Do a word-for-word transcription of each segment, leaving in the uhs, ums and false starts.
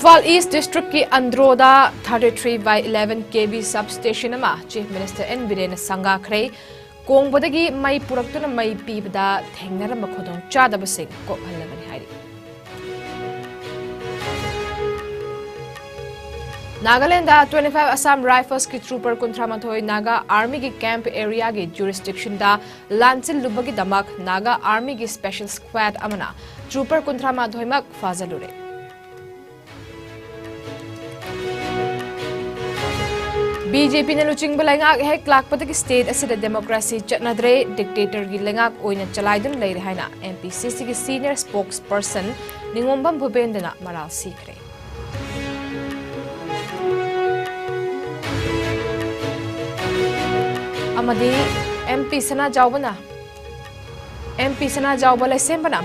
ꯏꯝꯐꯥꯜ ꯏꯁ ꯗꯤꯁꯇ꯭ꯔꯤꯛꯀꯤ ꯑꯟꯗ꯭ꯔꯣꯗ thirty three by eleven K V substation ꯑꯃ Chief Minister N Biren ꯅ ꯁꯪꯒꯥꯈ꯭ꯔꯦ꯫ ꯀꯣꯡꯕꯗꯒꯤ ꯃꯩ ꯄꯨꯔꯛꯇꯨꯅ ꯃꯩ ꯄꯤꯕꯗ ꯊꯦꯡꯅꯔꯝꯕ ꯈꯨꯗꯣꯡꯆꯥꯗꯕꯁꯤꯡ ꯀꯣꯛꯍꯜꯂꯒꯅꯤ ꯍꯥꯏꯔꯤ꯫ Nagaland twenty five Assam Rifles ꯀꯤ trooper ꯀꯨꯟꯊ꯭ꯔꯥ ꯃꯥꯊꯣꯏ Naga Army ꯒꯤ camp area ꯒꯤ jurisdiction ꯗ ꯂꯥꯟꯁꯤꯜꯂꯨꯕꯒꯤꯗꯃꯛ Naga Army ꯒꯤ special squad ꯑꯃꯅ trooper ꯀꯨꯟꯊ꯭ꯔꯥ ꯃꯥꯊꯣꯏ ꯃꯛ ꯐꯥꯖꯤꯜꯂꯨꯔꯦ꯫ B J P ꯅ ꯂꯨꯆꯤꯡꯕ ꯂꯩꯉꯥꯛ ꯍꯦꯛ ꯂꯥꯛꯄꯗꯒꯤ state ꯑꯁꯤꯗ democracy ꯆꯠꯅꯗ꯭ꯔꯦ, dictator ꯒꯤ ꯂꯩꯉꯥꯛ ꯑꯣꯏꯅ ꯆꯂꯥꯏꯗꯨꯅ ꯂꯩꯔꯦ ꯍꯥꯏꯅ M P C C ꯒꯤ senior spokesperson ꯅꯤꯉꯣꯝꯕꯝ ꯚꯨꯄꯦꯟꯗ꯭ꯔꯅ ꯃꯔꯥꯜ ꯁꯤꯈ꯭ꯔꯦ꯫ ꯑꯃꯗꯤ M P ꯁꯅꯥꯖꯥꯎꯕꯅ, M P Sanajaoba ꯂꯩꯁꯦꯝꯕꯅ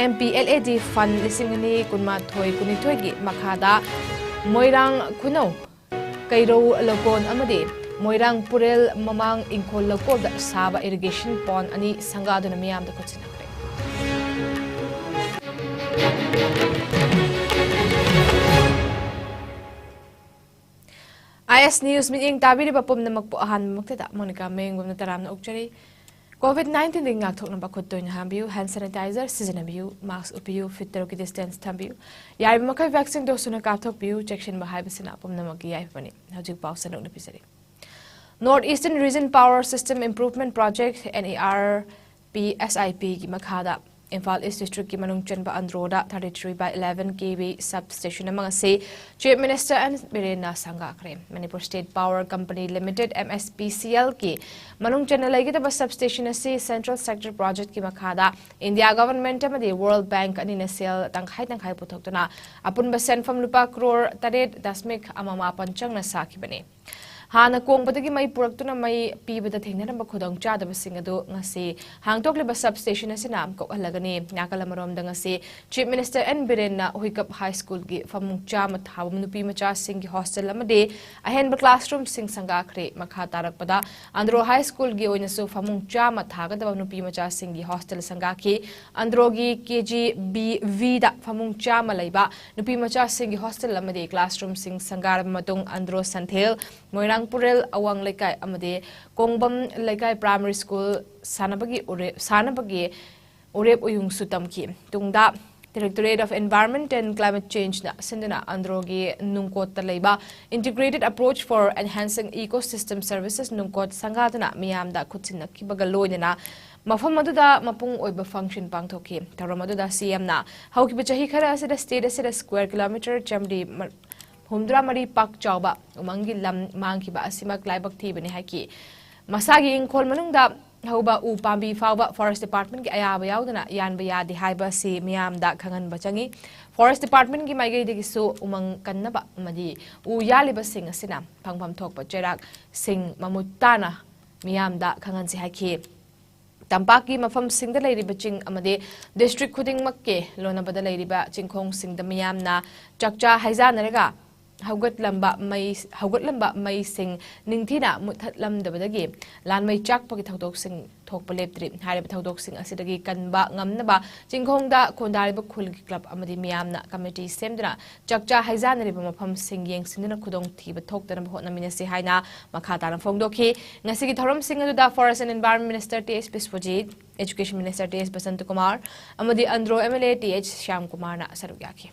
M P L A D fund ꯂꯤꯁꯤꯡ ꯑꯅꯤ ꯀꯨꯟꯃꯥꯊꯣꯏ ꯀꯨꯟꯅꯤꯊꯣꯏꯒꯤ ꯃꯈꯥꯗ ꯃꯣꯏꯔꯥꯡ ꯈꯨꯅꯧ ꯀꯩꯔꯧ ꯂꯧꯀꯣꯟ ꯑꯃꯗꯤ ꯃꯣꯏꯔꯥꯡ ꯄꯨꯔꯦꯜ ꯃꯃꯥꯡ ꯏꯪꯈꯣꯜ ꯂꯧꯀꯣꯜꯗ ꯁꯥꯕ irrigation pond ꯑꯅꯤ ꯁꯪꯒꯥꯗꯨꯅ ꯃꯤꯌꯥꯝꯗ ꯈꯨꯠꯁꯤꯟꯅꯈ꯭ꯔꯦ꯫ I S News ꯃꯤꯠꯌꯦꯡ ꯇꯥꯕꯤꯔꯤꯕ ꯄꯨꯝꯅꯃꯛꯄꯨ ꯑꯍꯥꯟꯕꯃꯛꯇꯗ ꯃꯣꯅꯤꯀꯥ ꯃꯌꯦꯡꯕꯝꯅ ꯇꯔꯥꯝꯅ ꯑꯣꯛꯆꯔꯤ꯫ COVID nineteen ꯗꯒꯤ ꯉꯥꯛꯊꯣꯛꯅꯕ ꯈꯨꯠ ꯇꯣꯏꯅ ꯍꯥꯝꯕꯤꯌꯨ, hand sanitizer ꯁꯤꯖꯤꯟꯅꯕꯤꯌꯨ, mask ꯎꯞꯄꯤꯌꯨ, feet ꯇꯔꯨꯛꯀꯤ distance ꯊꯝꯕꯤꯌꯨ꯫ ꯌꯥꯔꯤꯕ ꯃꯈꯩ vaccine dose ꯁꯨꯅ ꯀꯥꯞꯊꯣꯛꯄꯤꯌꯨ, ꯆꯦꯛꯁꯤꯟꯕ ꯍꯥꯏꯕꯁꯤꯅ ꯄꯨꯝꯅꯃꯛꯀꯤ ꯌꯥꯏꯐꯕꯅꯤ꯫ ꯍꯧꯖꯤꯛ ꯄꯥꯎ ꯁꯟꯗꯣꯛꯅ ꯄꯤꯖꯔꯤ꯫ North Eastern Region Power System Improvement Project, N E R P S I P ꯒꯤ ꯃꯈꯥꯗ ꯏꯝꯐꯥꯜ ꯏꯁ ꯗꯤꯁꯇ꯭ꯔꯤꯛꯀꯤ ꯃꯅꯨꯡ ꯆꯟꯕ ꯑꯟꯗ꯭ꯔꯣꯗ thirty three by eleven K V substation ꯑꯃ ꯉꯁꯤ Chief Minister N Biren ꯅ ꯁꯪꯒꯥꯈ꯭ꯔꯦ꯫ Manipur State Power Company Limited, M S P C L, ꯒꯤ ꯃꯅꯨꯡ ꯆꯟꯅ ꯂꯩꯒꯗꯕ substation ꯑꯁꯤ Central Sector Project ꯀꯤ ꯃꯈꯥꯗ India Government ꯑꯃꯗꯤ World Bank ꯑꯅꯤꯅ ꯁꯦꯜ ꯇꯪꯈꯥꯏ ꯇꯪꯈꯥꯏ ꯄꯨꯊꯣꯛꯇꯨꯅ ꯑꯄꯨꯟꯕ ꯁꯦꯟꯐꯝ ꯂꯨꯄꯥ ꯀ꯭ꯔꯣꯔ ꯇꯔꯦꯠ ꯗꯁꯃꯤꯛ ꯑꯃ ꯃꯥꯄꯟ ꯆꯪꯅ ꯁꯥꯈꯤꯕꯅꯤ꯫ ꯍꯥꯟꯅ ꯀꯣꯡꯕꯗꯒꯤ ꯃꯩ ꯄꯨꯔꯛꯇꯨꯅ ꯃꯩ ꯄꯤꯕꯗ ꯊꯦꯡꯅꯔꯝꯕ ꯈꯨꯗꯣꯡꯆꯥꯗꯕꯁꯤꯡ ꯑꯗꯨ ꯉꯁꯤ ꯍꯥꯡꯗꯣꯛꯂꯤꯕ ꯁꯕ ꯁ꯭ꯇꯦꯁꯟ ꯑꯁꯤꯅ ꯀꯣꯛꯍꯜꯂꯒꯅꯤ꯫ ꯅꯥꯀꯜ ꯑꯃꯔꯣꯝꯗ ꯉꯁꯤ ꯆꯤꯐ ꯃꯤꯅꯤꯁꯇꯔ ꯑꯦꯟ ꯕꯤꯔꯦꯟꯅ ꯍꯨꯏꯀꯞ ꯍꯥꯏ ꯁ꯭ꯀꯨꯜꯒꯤ ꯐꯃꯨꯡ ꯆꯥꯝꯃ ꯊꯥꯕ ꯅꯨꯄꯤ ꯃꯆꯥꯁꯤꯡꯒꯤ ꯍꯣꯁꯇꯦꯜ ꯑꯃꯗꯤ ꯑꯍꯦꯟꯕ ꯀ꯭ꯂꯥꯁꯔꯨꯝꯁꯤꯡ ꯁꯪꯒꯥꯈ꯭ꯔꯦ꯫ ꯃꯈꯥ ꯇꯥꯔꯛꯄꯗ ꯑꯟꯗ꯭ꯔꯣ ꯍꯥꯏ ꯁ꯭ꯀꯨꯜꯒꯤ ꯑꯣꯏꯅꯁꯨ ꯐꯃꯨꯡ ꯆꯥꯝꯃ ꯊꯥꯒꯗꯕ ꯅꯨꯄꯤ ꯃꯆꯥꯁꯤꯡꯒꯤ ꯍꯣꯁꯇꯦꯜ ꯁꯪꯒꯥꯈꯤ꯫ ꯑꯟꯗ꯭ꯔꯣꯒꯤ ꯀꯦ ꯖꯤ ꯕꯤ ꯚꯤꯗ ꯐꯃꯨꯡ ꯆꯥꯝꯃ ꯂꯩꯕ ꯅꯨꯄꯤ ꯃꯆꯥꯁꯤꯡꯒꯤ ꯍꯣꯁꯇꯦꯜ ꯑꯃꯗꯤ ꯀ꯭ꯂꯥꯁꯔꯨꯝꯁꯤꯡ ꯁꯪꯒꯥꯔꯕ ꯃꯇꯨꯡ ꯑꯟꯗ꯭ꯔꯣ ꯁꯟꯊꯦꯜ, ꯃꯣꯏꯔꯥꯡ ꯄꯨꯔꯦꯜ ꯑꯋꯥꯡ ꯂꯩꯀꯥꯏ ꯑꯃꯗꯤ ꯀꯣꯡꯕꯝ ꯂꯩꯀꯥꯏ ꯄ꯭ꯔꯥꯏꯃꯥꯔꯤ ꯁ꯭ꯀꯨꯜ ꯁꯥꯟꯅꯕꯒꯤ ꯎꯔꯦ-, ꯁꯥꯟꯅꯕꯒꯤ ꯎꯔꯦꯞ ꯎꯌꯨꯡꯁꯨ ꯇꯝꯈꯤ꯫ ꯇꯨꯡꯗ Directorate of Environment and Climate Changeꯅ ꯁꯤꯟꯗꯨꯅ ꯑꯟꯗ꯭ꯔꯣꯒꯤ ꯅꯨꯡꯀꯣꯠꯇ ꯂꯩꯕ Integrated Approach for Enhancing Ecosystem Services ꯅꯨꯡꯀꯣꯠ ꯁꯪꯒꯥꯗꯨꯅ ꯃꯤꯌꯥꯝꯗ ꯈꯨꯠꯁꯤꯟꯅꯈꯤꯕꯒ ꯂꯣꯏꯅꯅ ꯃꯐꯝ ꯑꯗꯨꯗ ꯃꯄꯨꯡ ꯑꯣꯏꯕ ꯐꯪꯁꯟ ꯄꯥꯡꯊꯣꯛꯈꯤ꯫ ꯊꯧꯔꯝ ꯑꯗꯨꯗ ꯁꯤ ꯑꯦꯝꯅ ꯍꯧꯈꯤꯕ ꯆꯍꯤ ꯈꯔ ꯑꯁꯤꯗ ꯁ꯭ꯇꯦꯠ ꯑꯁꯤꯗ ꯁ꯭ꯀ꯭ꯋꯥꯔ ꯀꯤꯂꯣꯃꯤꯇꯔ ꯆꯥꯃꯔꯤ ꯍꯨꯝꯗ꯭ꯔꯥ ꯃꯔꯤ ꯄꯥꯛ ꯆꯥꯎꯕ ꯎꯃꯪꯒꯤ ꯂꯝ ꯃꯥꯡꯈꯤꯕ ꯑꯁꯤꯃꯛ ꯂꯥꯏꯕꯛ ꯊꯤꯕꯅꯤ ꯍꯥꯏꯈꯤ꯫ ꯃꯁꯥꯒꯤ ꯏꯪꯈꯣꯜ ꯃꯅꯨꯡꯗ ꯍꯧꯕ ꯎ ꯄꯥꯝꯕꯤ ꯐꯥꯎꯕ ꯐꯣꯔꯦꯁ ꯗꯤꯄꯥꯔꯠꯃꯦꯟꯒꯤ ꯑꯌꯥꯕ ꯌꯥꯎꯗꯅ ꯌꯥꯟꯕ ꯌꯥꯗꯦ ꯍꯥꯏꯕ ꯑꯁꯤ ꯃꯤꯌꯥꯝꯗ ꯈꯪꯍꯟꯕ ꯆꯪꯏ꯫ ꯐꯣꯔꯦꯁ ꯗꯤꯄꯥꯔꯠꯃꯦꯟꯒꯤ ꯃꯥꯏꯀꯩꯗꯒꯤꯁꯨ ꯎꯃꯪ ꯀꯟꯅꯕ ꯑꯃꯗꯤ ꯎ ꯌꯥꯜꯂꯤꯕꯁꯤꯡ ꯑꯁꯤꯅ ꯐꯪꯐꯝ ꯊꯣꯛꯄ ꯆꯩꯔꯥꯛꯁꯤꯡ ꯃꯃꯨꯠ ꯇꯥꯅ ꯃꯤꯌꯥꯝꯗ ꯈꯪꯍꯟꯁꯤ ꯍꯥꯏꯈꯤ꯫ ꯇꯝꯄꯥꯛꯀꯤ ꯃꯐꯝꯁꯤꯡꯗ ꯂꯩꯔꯤꯕ ꯆꯤꯡ ꯑꯃꯗꯤ ꯗꯤꯁꯇ꯭ꯔꯤꯛ ꯈꯨꯗꯤꯡꯃꯛꯀꯤ ꯂꯣꯟꯅꯕꯗ ꯂꯩꯔꯤꯕ ꯆꯤꯡꯈꯣꯡꯁꯤꯡꯗ ꯃꯤꯌꯥꯝꯅ ꯆꯥꯛꯆꯥ ꯍꯩꯖꯥꯟꯅꯔꯒ ꯍꯧꯒꯠꯂꯝꯕ ꯃꯩ, ꯍꯧꯒꯠꯂꯝꯕ ꯃꯩꯁꯤꯡ ꯅꯤꯡꯊꯤꯅ ꯃꯨꯠꯊꯠꯂꯝꯗꯕꯗꯒꯤ ꯂꯥꯟꯃꯩ ꯆꯥꯛꯄꯒꯤ ꯊꯧꯗꯣꯛꯁꯤꯡ ꯊꯣꯛꯄ ꯂꯦꯞꯇ꯭ꯔꯤ꯫ ꯍꯥꯏꯔꯤꯕ ꯊꯧꯗꯣꯛꯁꯤꯡ ꯑꯁꯤꯗꯒꯤ ꯀꯟꯕ ꯉꯝꯅꯕ ꯆꯤꯡꯈꯣꯡꯗ ꯈꯨꯟꯗꯥꯔꯤꯕ ꯈꯨꯜꯒꯤ ꯀ꯭ꯂꯕ ꯑꯃꯗꯤ ꯃꯤꯌꯥꯝꯅ ꯀꯃꯤꯇꯤ ꯁꯦꯝꯗꯨꯅ ꯆꯥꯛꯆꯥ ꯍꯩꯖꯥꯟꯅꯔꯤꯕ ꯃꯐꯝꯁꯤꯡ ꯌꯦꯡꯁꯤꯟꯗꯨꯅ ꯈꯨꯗꯣꯡꯊꯤꯕ ꯊꯣꯛꯇꯅꯕ ꯍꯣꯠꯅꯃꯤꯟꯅꯁꯤ ꯍꯥꯏꯅ ꯃꯈꯥ ꯇꯥꯅ ꯐꯣꯡꯗꯣꯛꯈꯤ꯫ ꯉꯁꯤꯒꯤ ꯊꯧꯔꯝꯁꯤꯡ ꯑꯗꯨꯗ Forest and Environment Minister T H Biswajit, Education Minister T S Basantakumar ꯑꯃꯗꯤ Andro M L A T H ꯁ꯭ꯌꯥꯝꯀꯨꯃꯥꯔꯅ ꯁꯔꯨꯛ ꯌꯥꯈꯤ꯫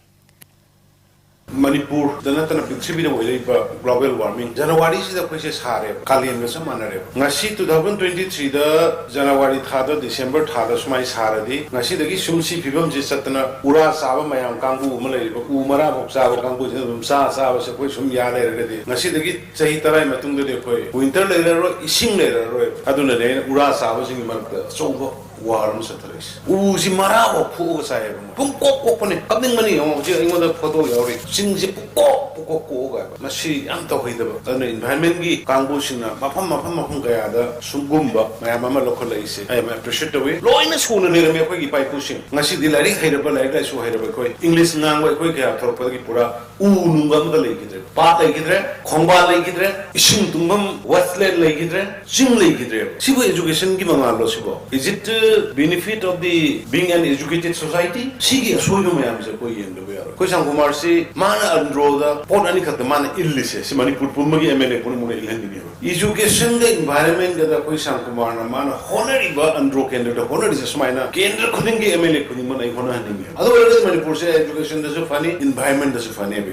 ꯃꯅꯤꯄꯨꯔꯗ ꯅꯠꯇꯅ ꯄ꯭ꯔꯤꯊꯤꯕꯤꯗ ꯑꯣꯏꯔꯛꯏꯕ global warming, ꯖꯅꯋꯥꯔꯤꯁꯤꯗ ꯑꯩꯈꯣꯏꯁꯦ ꯁꯥꯔꯦꯕ, ꯀꯥꯂꯦꯟꯒ ꯆꯞ ꯃꯥꯟꯅꯔꯦꯕ꯫ ꯉꯁꯤ two thousand twenty three ꯗ ꯖꯅꯋꯥꯔꯤ ꯊꯥꯗ, ꯗꯤꯁꯦꯝꯕꯔ ꯊꯥꯗ ꯁꯨꯃꯥꯏꯅ ꯁꯥꯔꯗꯤ, ꯉꯁꯤꯗꯒꯤ ꯁꯨꯝ ꯁꯤ ꯐꯤꯕꯝꯁꯤ ꯆꯠꯇꯅ ꯎꯔꯥ ꯆꯥꯕ ꯃꯌꯥꯝ ꯀꯥꯡꯕꯨ ꯑꯃ ꯂꯩꯔꯤꯕ, ꯎ ꯃꯔꯥꯐꯥꯎ ꯆꯥꯕ ꯀꯥꯡꯕꯨꯁꯤꯅ ꯑꯗꯨꯝ ꯆꯥ ꯆꯥꯕꯁꯦ ꯑꯩꯈꯣꯏ ꯁꯨꯝ ꯌꯥ ꯂꯩꯔꯒꯗꯤ, ꯉꯁꯤꯗꯒꯤ ꯆꯍꯤ ꯇꯔꯥꯒꯤ ꯃꯇꯨꯡꯗꯗꯤ ꯑꯩꯈꯣꯏ winter ꯂꯩꯔꯔꯣꯏ, ꯏꯁꯤꯡ ꯂꯩꯔꯔꯣꯏ꯫ ꯑꯗꯨꯅꯅꯦ ꯑꯩꯅ ꯎꯔꯥ ꯆꯥꯕꯁꯤꯡꯒꯤ ꯃꯔꯛꯇ ꯑꯆꯧꯕ ꯋꯥꯔ ꯑꯃ ꯆꯠꯊꯔꯛꯏꯁꯦ꯫ ꯎꯁꯤ ꯃꯔꯥꯐꯥꯎ ꯐꯨꯛꯑꯒ ꯆꯥꯏꯌꯦꯕ꯫ ꯄꯨꯡ ꯀꯣꯛ ꯀꯣꯛꯄꯅꯦ꯫ ꯀꯞꯅꯤꯡꯕꯅꯤ꯫ ꯌꯦꯡꯉꯣ, ꯍꯧꯖꯤꯛ ꯑꯩꯉꯣꯟꯗ ꯐꯣꯇꯣ ꯌꯥꯎꯔꯤ꯫ ꯆꯤꯡꯁꯦ ꯄꯨꯡ ꯀꯣꯛ ꯄꯨꯀꯣꯛ ꯀꯣꯛꯑꯒ ꯍꯥꯏꯕ, ꯃꯁꯤ ꯌꯥꯝ ꯇꯧꯍꯩꯗꯕ꯫ ꯑꯗꯨꯅ environment ꯀꯤ ꯀꯥꯡꯕꯨꯁꯤꯡꯅ ꯃꯐꯝ ꯃꯐꯝ ꯃꯐꯝ ꯀꯌꯥꯗ ꯁꯨꯒꯨꯝꯕ ꯃꯌꯥꯝ ꯑꯃ ꯂꯧꯈꯠꯂꯛꯏꯁꯦ ꯑꯩ ꯌꯥꯝ appreciate ꯇꯧꯏ꯫ ꯂꯣꯏꯅ ꯁꯨꯅ ꯂꯩꯔꯝꯃꯤ ꯑꯩꯈꯣꯏꯒꯤ ꯏꯄꯥ ꯏꯄꯨꯁꯤꯡ꯫ ꯉꯁꯤꯗꯤ ꯂꯥꯏꯔꯤꯛ ꯍꯩꯔꯕ, ꯂꯥꯏꯔꯤꯛ ꯂꯥꯏꯁꯨ ꯍꯩꯔꯕ ꯑꯩꯈꯣꯏ, English ꯉꯥꯡꯕ ꯑꯩꯈꯣꯏ ꯀꯌꯥ ꯊꯣꯛꯂꯛꯄꯗꯒꯤ ꯄꯨꯔꯥ ꯎ ꯅꯨꯡꯒ ꯑꯃꯠꯇ ꯂꯩꯈꯤꯗ꯭ꯔꯦ, ꯄꯥꯠ ꯂꯩꯈꯤꯗ꯭ꯔꯦ, ꯈꯣꯡꯕꯥꯜ ꯂꯩꯈꯤꯗ꯭ꯔꯦ, ꯏꯁꯤꯡ ꯇꯨꯡꯐꯝ wetland ꯂꯩꯈꯤꯗ꯭ꯔꯦ, ꯆꯤꯡ ꯂꯩꯈꯤꯗ꯭ꯔꯦꯕ꯫ ꯁꯤꯕꯨ education ꯒꯤ ꯃꯉꯥꯜꯂꯣ ꯁꯤꯕꯣ? Is it the benefit of the being an educated society? ꯁꯤꯒꯤ ꯑꯁꯣꯏꯕ ꯃꯌꯥꯝꯁꯦ ꯑꯩꯈꯣꯏ ꯌꯦꯡꯗꯕ ꯌꯥꯔꯣꯏ꯫ ꯑꯩꯈꯣꯏ ꯁꯥꯡꯀꯨꯃꯥꯔꯁꯤ ꯃꯥꯅ ꯑꯟꯗ꯭ꯔꯣꯗ ꯄꯣꯠ ꯑꯅꯤꯈꯛꯇ ꯃꯥꯅ ꯏꯜꯂꯤꯁꯦ, ꯁꯤ ꯃꯅꯤꯄꯨꯔ ꯄꯨꯝꯕꯒꯤ MLA ꯄꯨꯝꯅꯃꯛꯅ ꯏꯜꯍꯟꯅꯤꯡꯉꯦꯕ꯫ Education ꯒ environment ꯒꯗ ꯑꯩꯈꯣꯏ ꯁꯥꯡꯀꯨꯃꯥꯔꯅ ꯃꯥꯅ ꯍꯣꯠꯅꯔꯤꯕ, ꯑꯟꯗ꯭ꯔꯣ ꯀꯦꯟꯗ꯭ꯔꯗ ꯍꯣꯠꯅꯔꯤꯁꯦ ꯁꯨꯃꯥꯏꯅ ꯀꯦꯟꯗ꯭ꯔ ꯈꯨꯗꯤꯡꯒꯤ MLA ꯈꯨꯗꯤꯡꯃꯛꯅ ꯑꯩ ꯍꯣꯠꯅꯍꯟꯅꯤꯡꯉꯦꯕ꯫ ꯑꯗꯨ ꯑꯣꯏꯔꯒꯗꯤ ꯃꯅꯤꯄꯨꯔꯁꯦ education ꯗꯁꯨ ꯐꯅꯤ, environment ꯗꯁꯨ ꯐꯅꯦꯕ꯫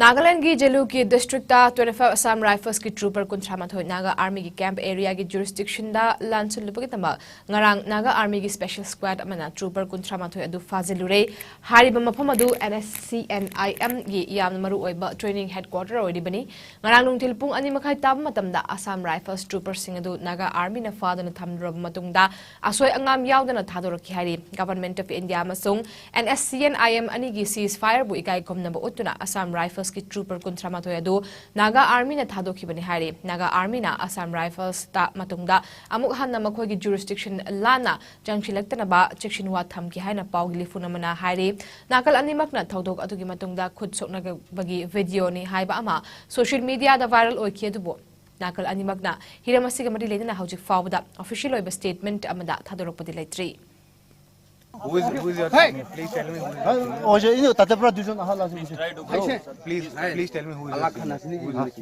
ꯅꯥꯒꯥꯂꯦꯟꯒꯤ Jalukie district twenty five Assam Rifles ꯀꯤ trooper ꯀꯨꯟꯊ꯭ꯔꯥ ꯃꯥꯊꯣꯏ ꯅꯥꯒꯥ ꯑꯥꯔꯃꯤꯒꯤ ꯀꯦꯝꯞ ꯑꯦꯔꯤꯌꯥꯒꯤ ꯖꯨꯔꯤꯁꯗꯤꯛꯁꯟꯗ ꯂꯥꯟꯁꯤꯜꯂꯨꯕꯒꯤꯗꯃꯛ ꯉꯔꯥꯡ ꯅꯥꯒꯥ ꯑꯥꯔꯃꯤꯒꯤ ꯁ꯭ꯄꯦꯁꯦꯜ ꯁ꯭ꯀ꯭ꯋꯥꯗ ꯑꯃꯅ trooper ꯀꯨꯟꯊ꯭ꯔꯥ ꯃꯥꯊꯣꯏ ꯑꯗꯨ ꯐꯥꯖꯤꯜꯂꯨꯔꯦ꯫ ꯍꯥꯏꯔꯤꯕ ꯃꯐꯝ ꯑꯗꯨ NSCN-IM ꯒꯤ ꯌꯥꯝꯅ ꯃꯔꯨꯑꯣꯏꯕ training headquarter ꯑꯣꯏꯔꯤꯕꯅꯤ꯫ ꯉꯔꯥꯡ ꯅꯨꯡꯊꯤꯜ ꯄꯨꯡ ꯑꯅꯤ ꯃꯈꯥꯏ ꯇꯥꯕ ꯃꯇꯝꯗ Assam Rifles trooperꯁꯤꯡ ꯑꯗꯨ ꯅꯥꯒꯥ ꯑꯥꯔꯃꯤꯅ ꯐꯥꯗꯨꯅ ꯊꯝꯂꯨꯔꯕ ꯃꯇꯨꯡꯗ ꯑꯁꯣꯏ ꯑꯉꯥꯝ ꯌꯥꯎꯗꯅ ꯊꯥꯗꯣꯔꯛꯈꯤ ꯍꯥꯏꯔꯤ꯫ Government of India ꯑꯃꯁꯨꯡ NSCN-IM ꯑꯅꯤꯒꯤ ceasefire ꯕꯨ ꯏꯀꯥꯏ ꯈꯨꯝꯅꯕ ꯎꯠꯇꯨꯅ Assam Rifles ꯀꯤ trooper ꯀꯨꯟꯊ꯭ꯔꯥ ꯃꯥꯊꯣꯏ ꯑꯗꯨ ꯅꯥꯒꯥ ꯑꯥꯔꯃꯤꯅ ꯊꯥꯗꯣꯛꯈꯤꯕꯅꯤ ꯍꯥꯏꯔꯤ꯫ ꯅꯥꯒꯥ ꯑꯥꯔꯃꯤꯅ Assam Rifles ꯇ ꯃꯇꯨꯡꯗ ꯑꯃꯨꯛ ꯍꯟꯅ ꯃꯈꯣꯏꯒꯤ jurisdiction ꯂꯥꯟꯅ ꯆꯪꯁꯤꯜꯂꯛꯇꯅꯕ ꯆꯦꯛꯁꯤꯟꯋꯥ ꯊꯝꯈꯤ ꯍꯥꯏꯅ ꯄꯥꯎꯒꯤ ꯂꯤꯐꯨꯟ ꯑꯃꯅ ꯍꯥꯏꯔꯤ꯫ ꯅꯥꯀꯜ ꯑꯅꯤꯃꯛꯅ ꯊꯧꯗꯣꯛ ꯑꯗꯨꯒꯤ ꯃꯇꯨꯡꯗ ꯈꯨꯠ ꯁꯣꯛꯅꯕꯒꯤ video ꯅꯤ ꯍꯥꯏꯕ ꯑꯃ social media ꯗ viral ꯑꯣꯏꯈꯤ, ꯑꯗꯨꯕꯨ ꯅꯥꯀꯜ ꯑꯅꯤꯃꯛꯅ ꯍꯤꯔꯝ ꯑꯁꯤꯒ ꯃꯔꯤ ꯂꯩꯅꯅ ꯍꯧꯖꯤꯛ ꯐꯥꯎꯕꯗ official ꯑꯣꯏꯕ statement ꯑꯃꯗ ꯊꯥꯗꯣꯔꯛꯄꯗꯤ ꯂꯩꯇ꯭ꯔꯤ꯫ Who is, who is your teammate? Please tell me who is your teammate. Please, please tell me who is your teammate.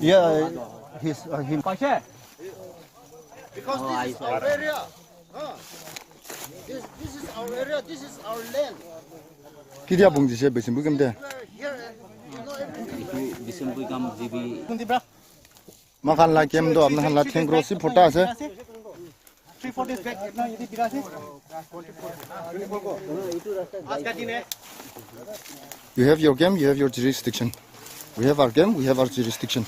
Yeah, he's uh, him. Because this is our area. Huh? This, this is our area. This is our land. Kidia bungji se besim bugam de. Here, you know everything. Bisim bui kam jibi. Makan la kem do amna han la thengro si phota se. Three, four days back. Now you did. You have your game, you have your jurisdiction. We have our game, we have our jurisdiction.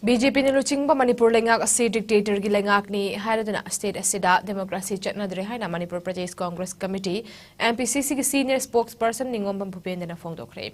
B J ꯄꯤꯅ ꯂꯨꯆꯤꯡꯕ ꯃꯅꯤꯄꯨꯔ ꯂꯩꯉꯥꯛ ꯑꯁꯤ dictatorꯒꯤ ꯂꯩꯉꯥꯛꯅꯤ ꯍꯥꯏꯔꯗꯨꯅ state ꯑꯁꯤꯗ democracy ꯆꯠꯅꯗ꯭ꯔꯦ ꯍꯥꯏꯅ Manipur Pradesh Congress committee, M P C Cꯒꯤ senior spokesperson ꯅꯤꯉꯣꯝꯕꯝ ꯚꯨꯄꯦꯟꯗ꯭ꯔꯅ ꯐꯣꯡꯗꯣꯛꯈ꯭ꯔꯦ꯫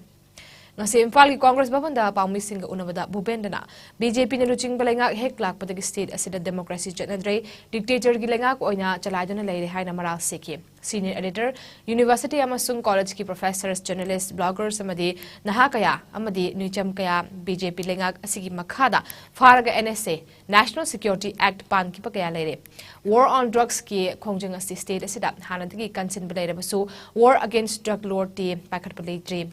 ꯉꯁꯤ ꯏꯝꯐꯥꯜꯒꯤ Congress ꯚꯕꯟꯗ ꯄꯥꯎꯃꯤꯁꯤꯡꯒ ꯎꯅꯕꯗ ꯚꯨꯄꯦꯟꯗ꯭ꯔꯅ B J ꯄꯤꯅ ꯂꯨꯆꯤꯡꯕ ꯂꯩꯉꯥꯛ ꯍꯦꯛ ꯂꯥꯛꯄꯗꯒꯤ state ꯑꯁꯤꯗ democracy ꯆꯠꯅꯗ꯭ꯔꯦ, dictatorꯒꯤ ꯂꯩꯉꯥꯛ ꯑꯣꯏꯅ ꯆꯂꯥꯏꯗꯨꯅ ꯂꯩꯔꯦ ꯍꯥꯏꯅ ꯃꯔꯥꯜ ꯁꯤꯈꯤ꯫ Senior editor, university ꯑꯃꯁꯨꯡ collegeꯀꯤ professors, journalists, bloggers ꯑꯃꯗꯤ ꯅꯍꯥ ꯀꯌꯥ ꯑꯃꯗꯤ ꯅꯨꯏꯆꯝ ꯀꯌꯥ B J P ꯂꯩꯉꯥꯛ ꯑꯁꯤꯒꯤ ꯃꯈꯥꯗ ꯐꯥꯔꯒ N S A, National Security Act ꯄꯥꯟꯈꯤꯕ ꯀꯌꯥ ꯂꯩꯔꯦ꯫ War on drugsꯀꯤ ꯈꯣꯡꯖꯪ ꯑꯁꯤ state ꯑꯁꯤꯗ ꯍꯥꯟꯅꯗꯒꯤ ꯀꯟꯁꯤꯟꯕ ꯂꯩꯔꯕꯁꯨ, war against drug lordꯇꯤ ꯄꯥꯏꯈꯠꯄ ꯂꯩꯇ꯭ꯔꯤ꯫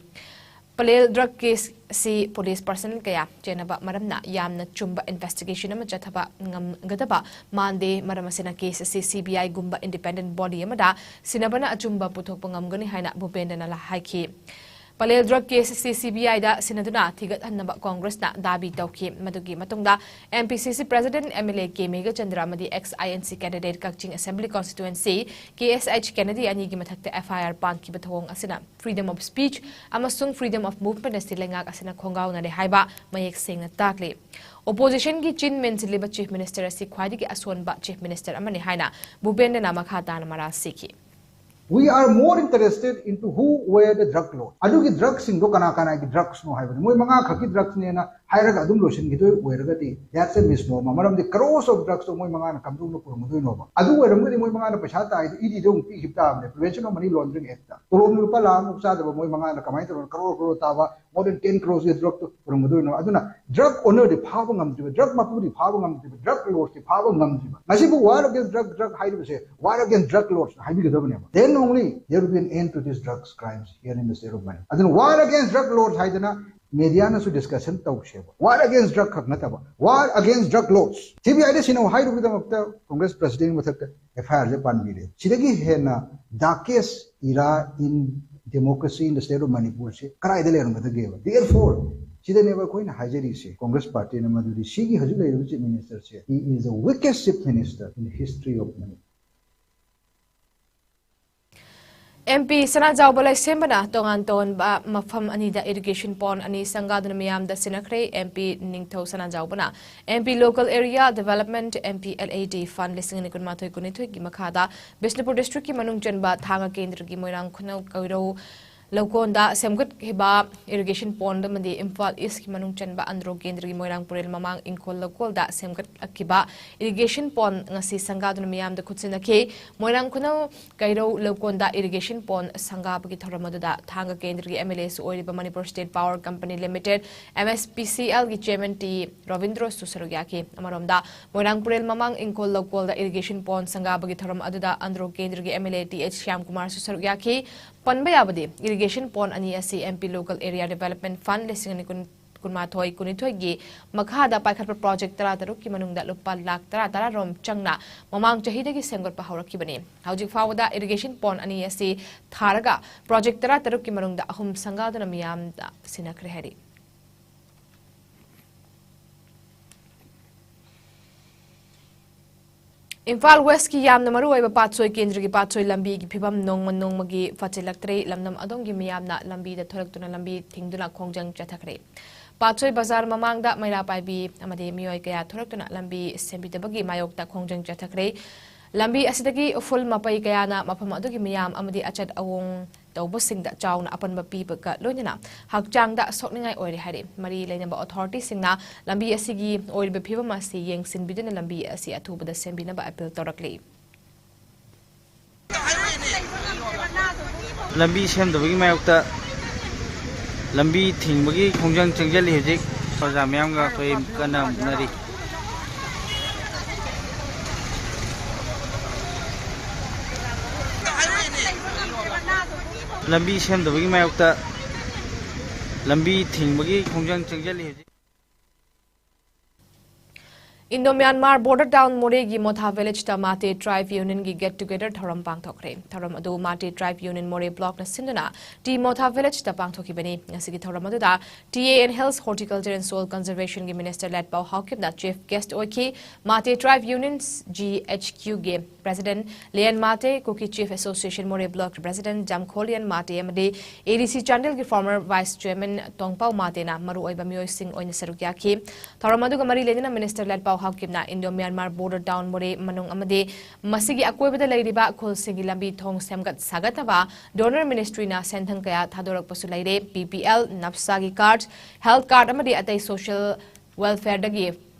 ꯄꯂꯦꯜ drug case ꯑꯁꯤ police personnel ꯀꯌꯥ ꯆꯦꯟꯅꯕ ꯃꯔꯝꯅ ꯌꯥꯝꯅ ꯆꯨꯝꯕ investigation ꯑꯃ ꯆꯠꯊꯕ ꯉꯝꯒꯗꯕ ꯃꯥꯟꯗꯦ꯫ ꯃꯔꯝ ꯑꯁꯤꯅ case ꯑꯁꯤ C B I ꯒꯨꯝꯕ independent body ꯑꯃꯗ ꯁꯤꯟꯅꯕꯅ ꯑꯆꯨꯝꯕ ꯄꯨꯊꯣꯛꯄ ꯉꯝꯒꯅꯤ ꯍꯥꯏꯅ ꯚꯨꯄꯦꯟꯗ꯭ꯔꯅ ꯍꯥꯏꯈꯤ꯫ ꯄꯂꯦꯜ drug case ꯑꯁꯤ C B I ꯗ ꯁꯤꯟꯅꯗꯨꯅ ꯊꯤꯒꯠꯍꯟꯅꯕ ꯀꯣꯡꯒ꯭ꯔꯦꯁꯅ ꯗꯥꯕꯤ ꯇꯧꯈꯤ꯫ ꯃꯗꯨꯒꯤ ꯃꯇꯨꯡꯗ M P C C president, M L A K Meghachandra ꯑꯃꯗꯤ ex I N C candidate Kakching assembly constituency K S H Kennedy ꯑꯅꯤꯒꯤ ꯃꯊꯛꯇ F I R ꯄꯥꯟꯈꯤꯕ ꯊꯧꯑꯣꯡ ꯑꯁꯤꯅ freedom of speech ꯑꯃꯁꯨꯡ freedom of movement ꯑꯁꯤ ꯂꯩꯉꯥꯛ ꯑꯁꯤꯅ ꯈꯣꯡꯒꯥꯎꯅꯔꯦ ꯍꯥꯏꯕ ꯃꯌꯦꯛ ꯁꯦꯡꯅ ꯇꯥꯛꯂꯤ꯫ Oppositionꯒꯤ ꯆꯤꯟ ꯃꯦꯟꯁꯤꯜꯂꯤꯕ chief minister ꯑꯁꯤ ꯈ꯭ꯋꯥꯏꯗꯒꯤ ꯑꯁꯣꯟꯕ chief minister ꯑꯃꯅꯤ ꯍꯥꯏꯅ ꯚꯨꯄꯦꯟꯗ꯭ꯔꯅ ꯃꯈꯥ ꯇꯥꯅ ꯃꯔꯥꯜ ꯁꯤꯈꯤ꯫ We are more interested into who were the drug lord. ꯑꯗꯨꯒꯤ drugꯁꯤꯡꯗꯣ ꯀꯅꯥ ꯀꯅꯥꯒꯤ drugsꯅꯣ ꯍꯥꯏꯕꯅꯤ꯫ ꯃꯣꯏ ꯃꯉꯥ ꯈꯛꯀꯤ drugsꯅꯦꯅ ꯍꯥꯏꯔꯒ ꯑꯗꯨꯝ ꯂꯣꯏꯁꯤꯟꯈꯤꯗꯣꯏ ꯑꯣꯏꯔꯒꯗꯤ, that's a misnomer. ꯃꯔꯝꯗꯤ crores of drugsꯇꯣ ꯃꯣꯏ ꯃꯉꯥꯅ ꯀꯝꯗꯧꯅ ꯄꯨꯔꯝꯒꯗꯣꯏꯅꯣꯕ? ꯑꯗꯨ ꯑꯣꯏꯔꯝꯒꯗꯤ ꯃꯣꯏ ꯃꯉꯥꯅ ꯄꯩꯁꯥ ꯇꯥꯏꯗꯤ E Dꯗ ꯑꯃꯨꯛ ꯄꯤꯈꯤꯕ ꯇꯥꯕꯅꯦ, Prevention of Money Laundering Actꯇ꯫ ꯇꯣꯂꯣꯞ ꯂꯨꯄꯥ ꯂꯥꯈ ꯑꯃꯨꯛ ꯆꯥꯗꯕ ꯃꯣꯏ ꯃꯉꯥꯅ ꯀꯃꯥꯏꯅ ꯇꯧꯔꯒ crore crore ꯇꯥꯕ, more than ten croresꯀꯤ drugꯇꯣ ꯄꯨꯔꯝꯒꯗꯣꯏꯅꯣ? ꯑꯗꯨꯅ drug ownerꯗꯤ ꯐꯥꯕ ꯉꯝꯗ꯭ꯔꯤꯕ, drug ꯃꯄꯨꯗꯤ ꯐꯥꯕ ꯉꯝꯗ꯭ꯔꯤꯕ, drug lordꯁꯤ ꯐꯥꯕ ꯉꯝꯗ꯭ꯔꯤꯕ꯫ ꯉꯁꯤꯕꯨ war against drug, drug ꯍꯥꯏꯔꯤꯕꯁꯦ war against drug lords ꯍꯥꯏꯕꯤꯒꯗꯕꯅꯦꯕ꯫ Then only there will be an end to these drugs crimes here in the state of Manipur. ꯑꯗꯨꯅ war against drug lords ꯍꯥꯏꯗꯅ mediaꯅꯁꯨ discussion ꯇꯧꯁꯦꯕ꯫ War against drug ꯈꯛ ꯅꯠꯇꯕ, war against drug lords꯫ C B I ꯗ ꯁꯤꯟꯅꯧ ꯍꯥꯏꯔꯨꯕꯒꯤꯗꯃꯛꯇ ꯀꯣꯡꯒ꯭ꯔꯦꯁ presidentꯀꯤ ꯃꯊꯛꯇ F I Rꯁꯦ ꯄꯥꯟꯕꯤꯔꯦ꯫ ꯁꯤꯗꯒꯤ ꯍꯦꯟꯅ darkest era in Democracy in the state of Manipur ꯁꯦ ꯀꯗꯥꯏꯗ ꯂꯩꯔꯝꯒꯗꯒꯦꯕ? Therefore, ꯁꯤꯗꯅꯦꯕ ꯑꯩꯈꯣꯏꯅ ꯍꯥꯏꯖꯔꯤꯁꯦ, ꯀꯣꯡꯒ꯭ꯔꯦꯁ ꯄꯥꯔꯇꯤꯅ, ꯃꯗꯨꯗꯤ ꯁꯤꯒꯤ ꯍꯧꯖꯤꯛ ꯂꯩꯔꯤꯕ Chief Minister say, he is the weakest Chief Minister in the history of Manipur. M P ꯁꯅꯥꯖꯥꯎꯕ ꯂꯩꯁꯦꯝꯕꯅ ꯇꯣꯉꯥꯟ ꯇꯣꯉꯥꯟꯕ ꯃꯐꯝ ꯑꯅꯤꯗ irrigation pond ꯑꯅꯤ ꯁꯪꯒꯥꯗꯨꯅ ꯃꯤꯌꯥꯝꯗ ꯁꯤꯟꯅꯈ꯭ꯔꯦ꯫ ꯑꯦꯝ ꯄꯤ ꯅꯤꯡꯊꯧ ꯁꯅꯥꯖꯥꯎꯕꯅ M P Local Area Development, M P L A D Fund ꯂꯤꯁꯤꯡ ꯑꯅꯤ ꯀꯨꯟꯃꯥꯊꯣꯏ ꯀꯨꯟꯅꯤꯊꯣꯏꯒꯤ ꯃꯈꯥꯗ ꯕꯤꯁꯅꯨꯄꯨꯔ district ꯀꯤ ꯃꯅꯨꯡ ꯆꯟꯕ ꯊꯥꯡꯒ ꯀꯦꯟꯗ꯭ꯔꯒꯤ ꯃꯣꯏꯔꯥꯡ ꯈꯨꯅꯧ ꯀꯩꯔꯧ ꯂꯧꯀꯣꯟꯗ ꯁꯦꯝꯒꯠꯈꯤꯕ irrigation pond ꯑꯃꯗꯤ ꯏꯝꯐꯥꯜ East ꯀꯤ ꯃꯅꯨꯡ ꯆꯟꯕ ꯑꯟꯗ꯭ꯔꯣ ꯀꯦꯟꯗ꯭ꯔꯒꯤ ꯃꯣꯏꯔꯥꯡ ꯄꯨꯔꯦꯜ ꯃꯃꯥꯡ ꯏꯪꯈꯣꯜ ꯂꯧꯀꯣꯜꯗ ꯁꯦꯝꯒꯠꯂꯛꯈꯤꯕ irrigation pond ꯉꯁꯤ ꯁꯪꯒꯥꯗꯨꯅ ꯃꯤꯌꯥꯝꯗ ꯈꯨꯠꯁꯤꯟꯅꯈꯤ꯫ ꯃꯣꯏꯔꯥꯡ ꯈꯨꯅꯧ ꯀꯩꯔꯧ ꯂꯧꯀꯣꯟꯗ irrigation pond ꯁꯪꯒꯥꯕꯒꯤ ꯊꯧꯔꯝ ꯑꯗꯨꯗ ꯊꯥꯡꯒ ꯀꯦꯟꯗ꯭ꯔꯒꯤ M L A ꯁꯨ ꯑꯣꯏꯔꯤꯕ Manipur State Power Company Limited, M S P C L ꯒꯤ chairman ꯇꯤ ꯔꯣꯕꯤꯟꯗ꯭ꯔꯣꯁꯨ ꯁꯔꯨꯛ ꯌꯥꯈꯤ꯫ ꯑꯃꯔꯣꯝꯗ, ꯃꯣꯏꯔꯥꯡ ꯄꯨꯔꯦꯜ ꯃꯃꯥꯡ ꯏꯪꯈꯣꯜ ꯂꯧꯀꯣꯜꯗ irrigation pond ꯁꯪꯒꯥꯕꯒꯤ ꯊꯧꯔꯝ ꯑꯗꯨꯗ ꯑꯟꯗ꯭ꯔꯣ ꯀꯦꯟꯗ꯭ꯔꯒꯤ M L A T H ꯁ꯭ꯌꯥꯝꯀꯨꯃꯥꯔꯁꯨ ꯁꯔꯨꯛ ꯌꯥꯈꯤ꯫ ꯄꯟꯕ ꯌꯥꯕꯗꯤ, irrigation pond ꯑꯅꯤ ꯑꯁꯤ M P Local Area Development Fund ꯂꯤꯁꯤꯡ ꯑꯅꯤ ꯀꯨꯟ, ꯀꯨꯟꯃꯥꯊꯣꯏ ꯀꯨꯟꯅꯤꯊꯣꯏꯒꯤ ꯃꯈꯥꯗ ꯄꯥꯏꯈꯠꯄ project ꯇꯔꯥꯇꯔꯨꯛꯀꯤ ꯃꯅꯨꯡꯗ ꯂꯨꯄꯥ ꯂꯥꯈ ꯇꯔꯥ ꯇꯔꯥ ꯔꯣꯝ ꯆꯪꯅ ꯃꯃꯥꯡ ꯆꯍꯤꯗꯒꯤ ꯁꯦꯝꯒꯠꯄ ꯍꯧꯔꯛꯈꯤꯕꯅꯤ꯫ ꯍꯧꯖꯤꯛ ꯐꯥꯎꯕꯗ irrigation pond ꯑꯅꯤ ꯑꯁꯤ ꯊꯥꯔꯒ project ꯇꯔꯥꯇꯔꯨꯛꯀꯤ ꯃꯅꯨꯡꯗ ꯑꯍꯨꯝ ꯁꯪꯒꯥꯗꯨꯅ ꯃꯤꯌꯥꯝꯗ ꯁꯤꯟꯅꯈ꯭ꯔꯦ ꯍꯥꯏꯔꯤ꯫ ꯏꯝꯐꯥꯜ West ꯀꯤ ꯌꯥꯝꯅ ꯃꯔꯨꯑꯣꯏꯕ ꯄꯥꯠꯁꯣꯏ ꯀꯦꯟꯗ꯭ꯔꯒꯤ ꯄꯥꯠꯁꯣꯏ ꯂꯝꯕꯤꯒꯤ ꯐꯤꯕꯝ ꯅꯣꯡꯃ ꯅꯣꯡꯃꯒꯤ ꯐꯠꯁꯤꯜꯂꯛꯇ꯭ꯔꯦ꯫ ꯂꯝꯗꯝ ꯑꯗꯣꯝꯒꯤ ꯃꯤꯌꯥꯝꯅ ꯂꯝꯕꯤꯗ ꯊꯣꯔꯛꯇꯨꯅ ꯂꯝꯕꯤ ꯊꯤꯡꯗꯨꯅ ꯈꯣꯡꯖꯪ ꯆꯠꯊꯈ꯭ꯔꯦ꯫ ꯄꯥꯠꯁꯣꯏ ꯕꯖꯥꯔ ꯃꯃꯥꯡꯗ ꯃꯩꯔꯥ ꯄꯥꯏꯕꯤ ꯑꯃꯗꯤ ꯃꯤꯑꯣꯏ ꯀꯌꯥ ꯊꯣꯔꯛꯇꯨꯅ ꯂꯝꯕꯤ ꯁꯦꯝꯕꯤꯗꯕꯒꯤ ꯃꯥꯌꯣꯛꯇ ꯈꯣꯡꯖꯪ ꯆꯠꯊꯈ꯭ꯔꯦ꯫ ꯂꯝꯕꯤ ꯑꯁꯤꯗꯒꯤ ꯎꯐꯨꯜ ꯃꯄꯩ ꯀꯌꯥꯅ ꯃꯐꯝ ꯑꯗꯨꯒꯤ ꯃꯤꯌꯥꯝ ꯑꯃꯗꯤ ꯑꯆꯠ ꯑꯑꯣꯡ ꯇꯧꯕꯁꯤꯡꯗ ꯆꯥꯎꯅ ꯑꯄꯟꯕ ꯄꯤꯕꯒ ꯂꯣꯏꯅꯅ ꯍꯛꯆꯥꯡꯗ ꯁꯣꯛꯅꯤꯡꯉꯥꯏ ꯑꯣꯏꯔꯦ ꯍꯥꯏꯔꯤ꯫ ꯃꯔꯤ ꯂꯩꯅꯕ authority ꯁꯤꯡꯅ ꯂꯝꯕꯤ ꯑꯁꯤꯒꯤ ꯑꯣꯏꯔꯤꯕ ꯐꯤꯕꯝ ꯑꯁꯤ ꯌꯦꯡꯁꯤꯟꯕꯤꯗꯨꯅ ꯂꯝꯕꯤ ꯑꯁꯤ ꯑꯊꯨꯕꯗ ꯁꯦꯝꯕꯤꯅꯕ appeal ꯇꯧꯔꯛꯂꯤ꯫ ꯂꯝꯕꯤ ꯁꯦꯝꯗꯕꯒꯤ ꯃꯥꯌꯣꯛꯇ ꯂꯝꯕꯤ ꯊꯤꯡꯕꯒꯤ ꯈꯣꯡꯖꯪ ꯆꯪꯁꯤꯜꯂꯤ꯫ ꯍꯧꯖꯤꯛ ꯄ꯭ꯔꯖꯥ ꯃꯌꯥꯝꯒ ꯑꯩꯈꯣꯏ ꯀꯟꯅ ꯃꯨꯛꯅꯔꯤ꯫ ꯂꯝꯕꯤ ꯁꯦꯝꯗꯕꯒꯤ ꯃꯥꯌꯣꯛꯇ ꯂꯝꯕꯤ ꯊꯤꯡꯕꯒꯤ ꯈꯣꯡꯖꯪ ꯆꯪꯁꯤꯜꯂꯤ ꯍꯧꯖꯤꯛ꯫ Indo-Myanmar border town ꯃꯣꯔꯦꯒꯤ ꯃꯣꯊꯥ ꯚꯤꯂꯦꯖꯇ ꯃꯥꯇꯦ ꯇ꯭ꯔꯥꯏꯕ ꯌꯨꯅꯤꯌꯟꯒꯤ ꯒꯦꯠ ꯇꯨꯒꯦꯗꯔ ꯊꯧꯔꯝ ꯄꯥꯡꯊꯣꯛꯈ꯭ꯔꯦ꯫ ꯊꯧꯔꯝ ꯑꯗꯨ ꯃꯥꯇꯦ ꯇ꯭ꯔꯥꯏꯕ ꯌꯨꯅꯤꯌꯟ ꯃꯣꯔꯦ ꯕ꯭ꯂꯣꯛꯅ ꯁꯤꯟꯗꯨꯅ ꯇꯤ ꯃꯣꯊꯥ ꯚꯤꯂꯦꯖꯇ ꯄꯥꯡꯊꯣꯛꯈꯤꯕꯅꯤ꯫ ꯉꯁꯤꯒꯤ ꯊꯧꯔꯝ ꯑꯗꯨꯗ T A N hills, horticulture and soil ꯀꯟꯖꯔꯚꯦꯁꯟꯒꯤ ꯃꯤꯅꯤꯁꯇꯔ ꯂꯦꯠꯄꯥꯎ ꯍꯥꯎꯀꯤꯞꯅ ꯆꯤꯐ ꯒꯦꯁ꯭ꯠ ꯑꯣꯏꯈꯤ꯫ Mate tribe union, G H ꯀ꯭ꯌꯨꯒꯤ president Lien Mate, Kuki chief association Moreh ꯕ꯭ꯂꯣꯛꯀꯤ ꯄ꯭ꯔꯦꯁꯤꯗꯦꯟꯠ ꯖꯥꯝꯈꯣꯂꯤꯌꯟ ꯃꯥꯇꯦ ꯑꯃꯗꯤ ꯑꯦ ꯗꯤ ꯁꯤ ꯆꯥꯟꯗꯦꯜꯒꯤ ꯐꯣꯔꯃꯔ ꯚꯥꯏꯁ ꯆꯦꯌꯔꯃꯦꯟ ꯇꯣꯡꯄꯥꯎ ꯃꯥꯇꯦꯅ ꯃꯔꯨꯑꯣꯏꯕ ꯃꯤꯑꯣꯏꯁꯤꯡ ꯑꯣꯏꯅ ꯁꯔꯨꯛ ꯌꯥꯈꯤ꯫ ꯊꯧꯔꯝ ꯑꯗꯨꯒ ꯃꯔꯤ ꯂꯩꯅꯅ ꯃꯤꯅꯤꯁꯇꯔ ꯂꯦꯠꯄꯥꯎ ꯍꯥꯎꯀꯤꯞꯅ Indo Myanmar border town Moreh ꯃꯅꯨꯡ ꯑꯃꯗꯤ ꯃꯁꯤꯒꯤ ꯑꯀꯣꯏꯕꯗ ꯂꯩꯔꯤꯕ ꯈꯨꯜꯁꯤꯡꯒꯤ ꯂꯝꯕꯤ ꯊꯣꯡ ꯁꯦꯝꯒꯠ ꯁꯥꯒꯠꯅꯕ ꯗꯣꯅꯔ ꯃꯤꯅꯤꯁꯇ꯭ꯔꯤꯅ ꯁꯦꯟꯊꯪ ꯀꯌꯥ ꯊꯥꯗꯣꯔꯛꯄꯁꯨ ꯂꯩꯔꯦ꯫ ꯕꯤ ꯄꯤ ꯑꯦꯜ, ꯅꯞꯁꯥꯒꯤ ꯀꯥꯔꯗ, ꯍꯦꯜꯊ ꯀꯥꯔꯗ ꯑꯃꯗꯤ ꯑꯇꯩ ꯁꯣꯁꯤꯌꯦꯜ ꯋꯦꯜꯐꯤꯌꯔꯗꯒꯤ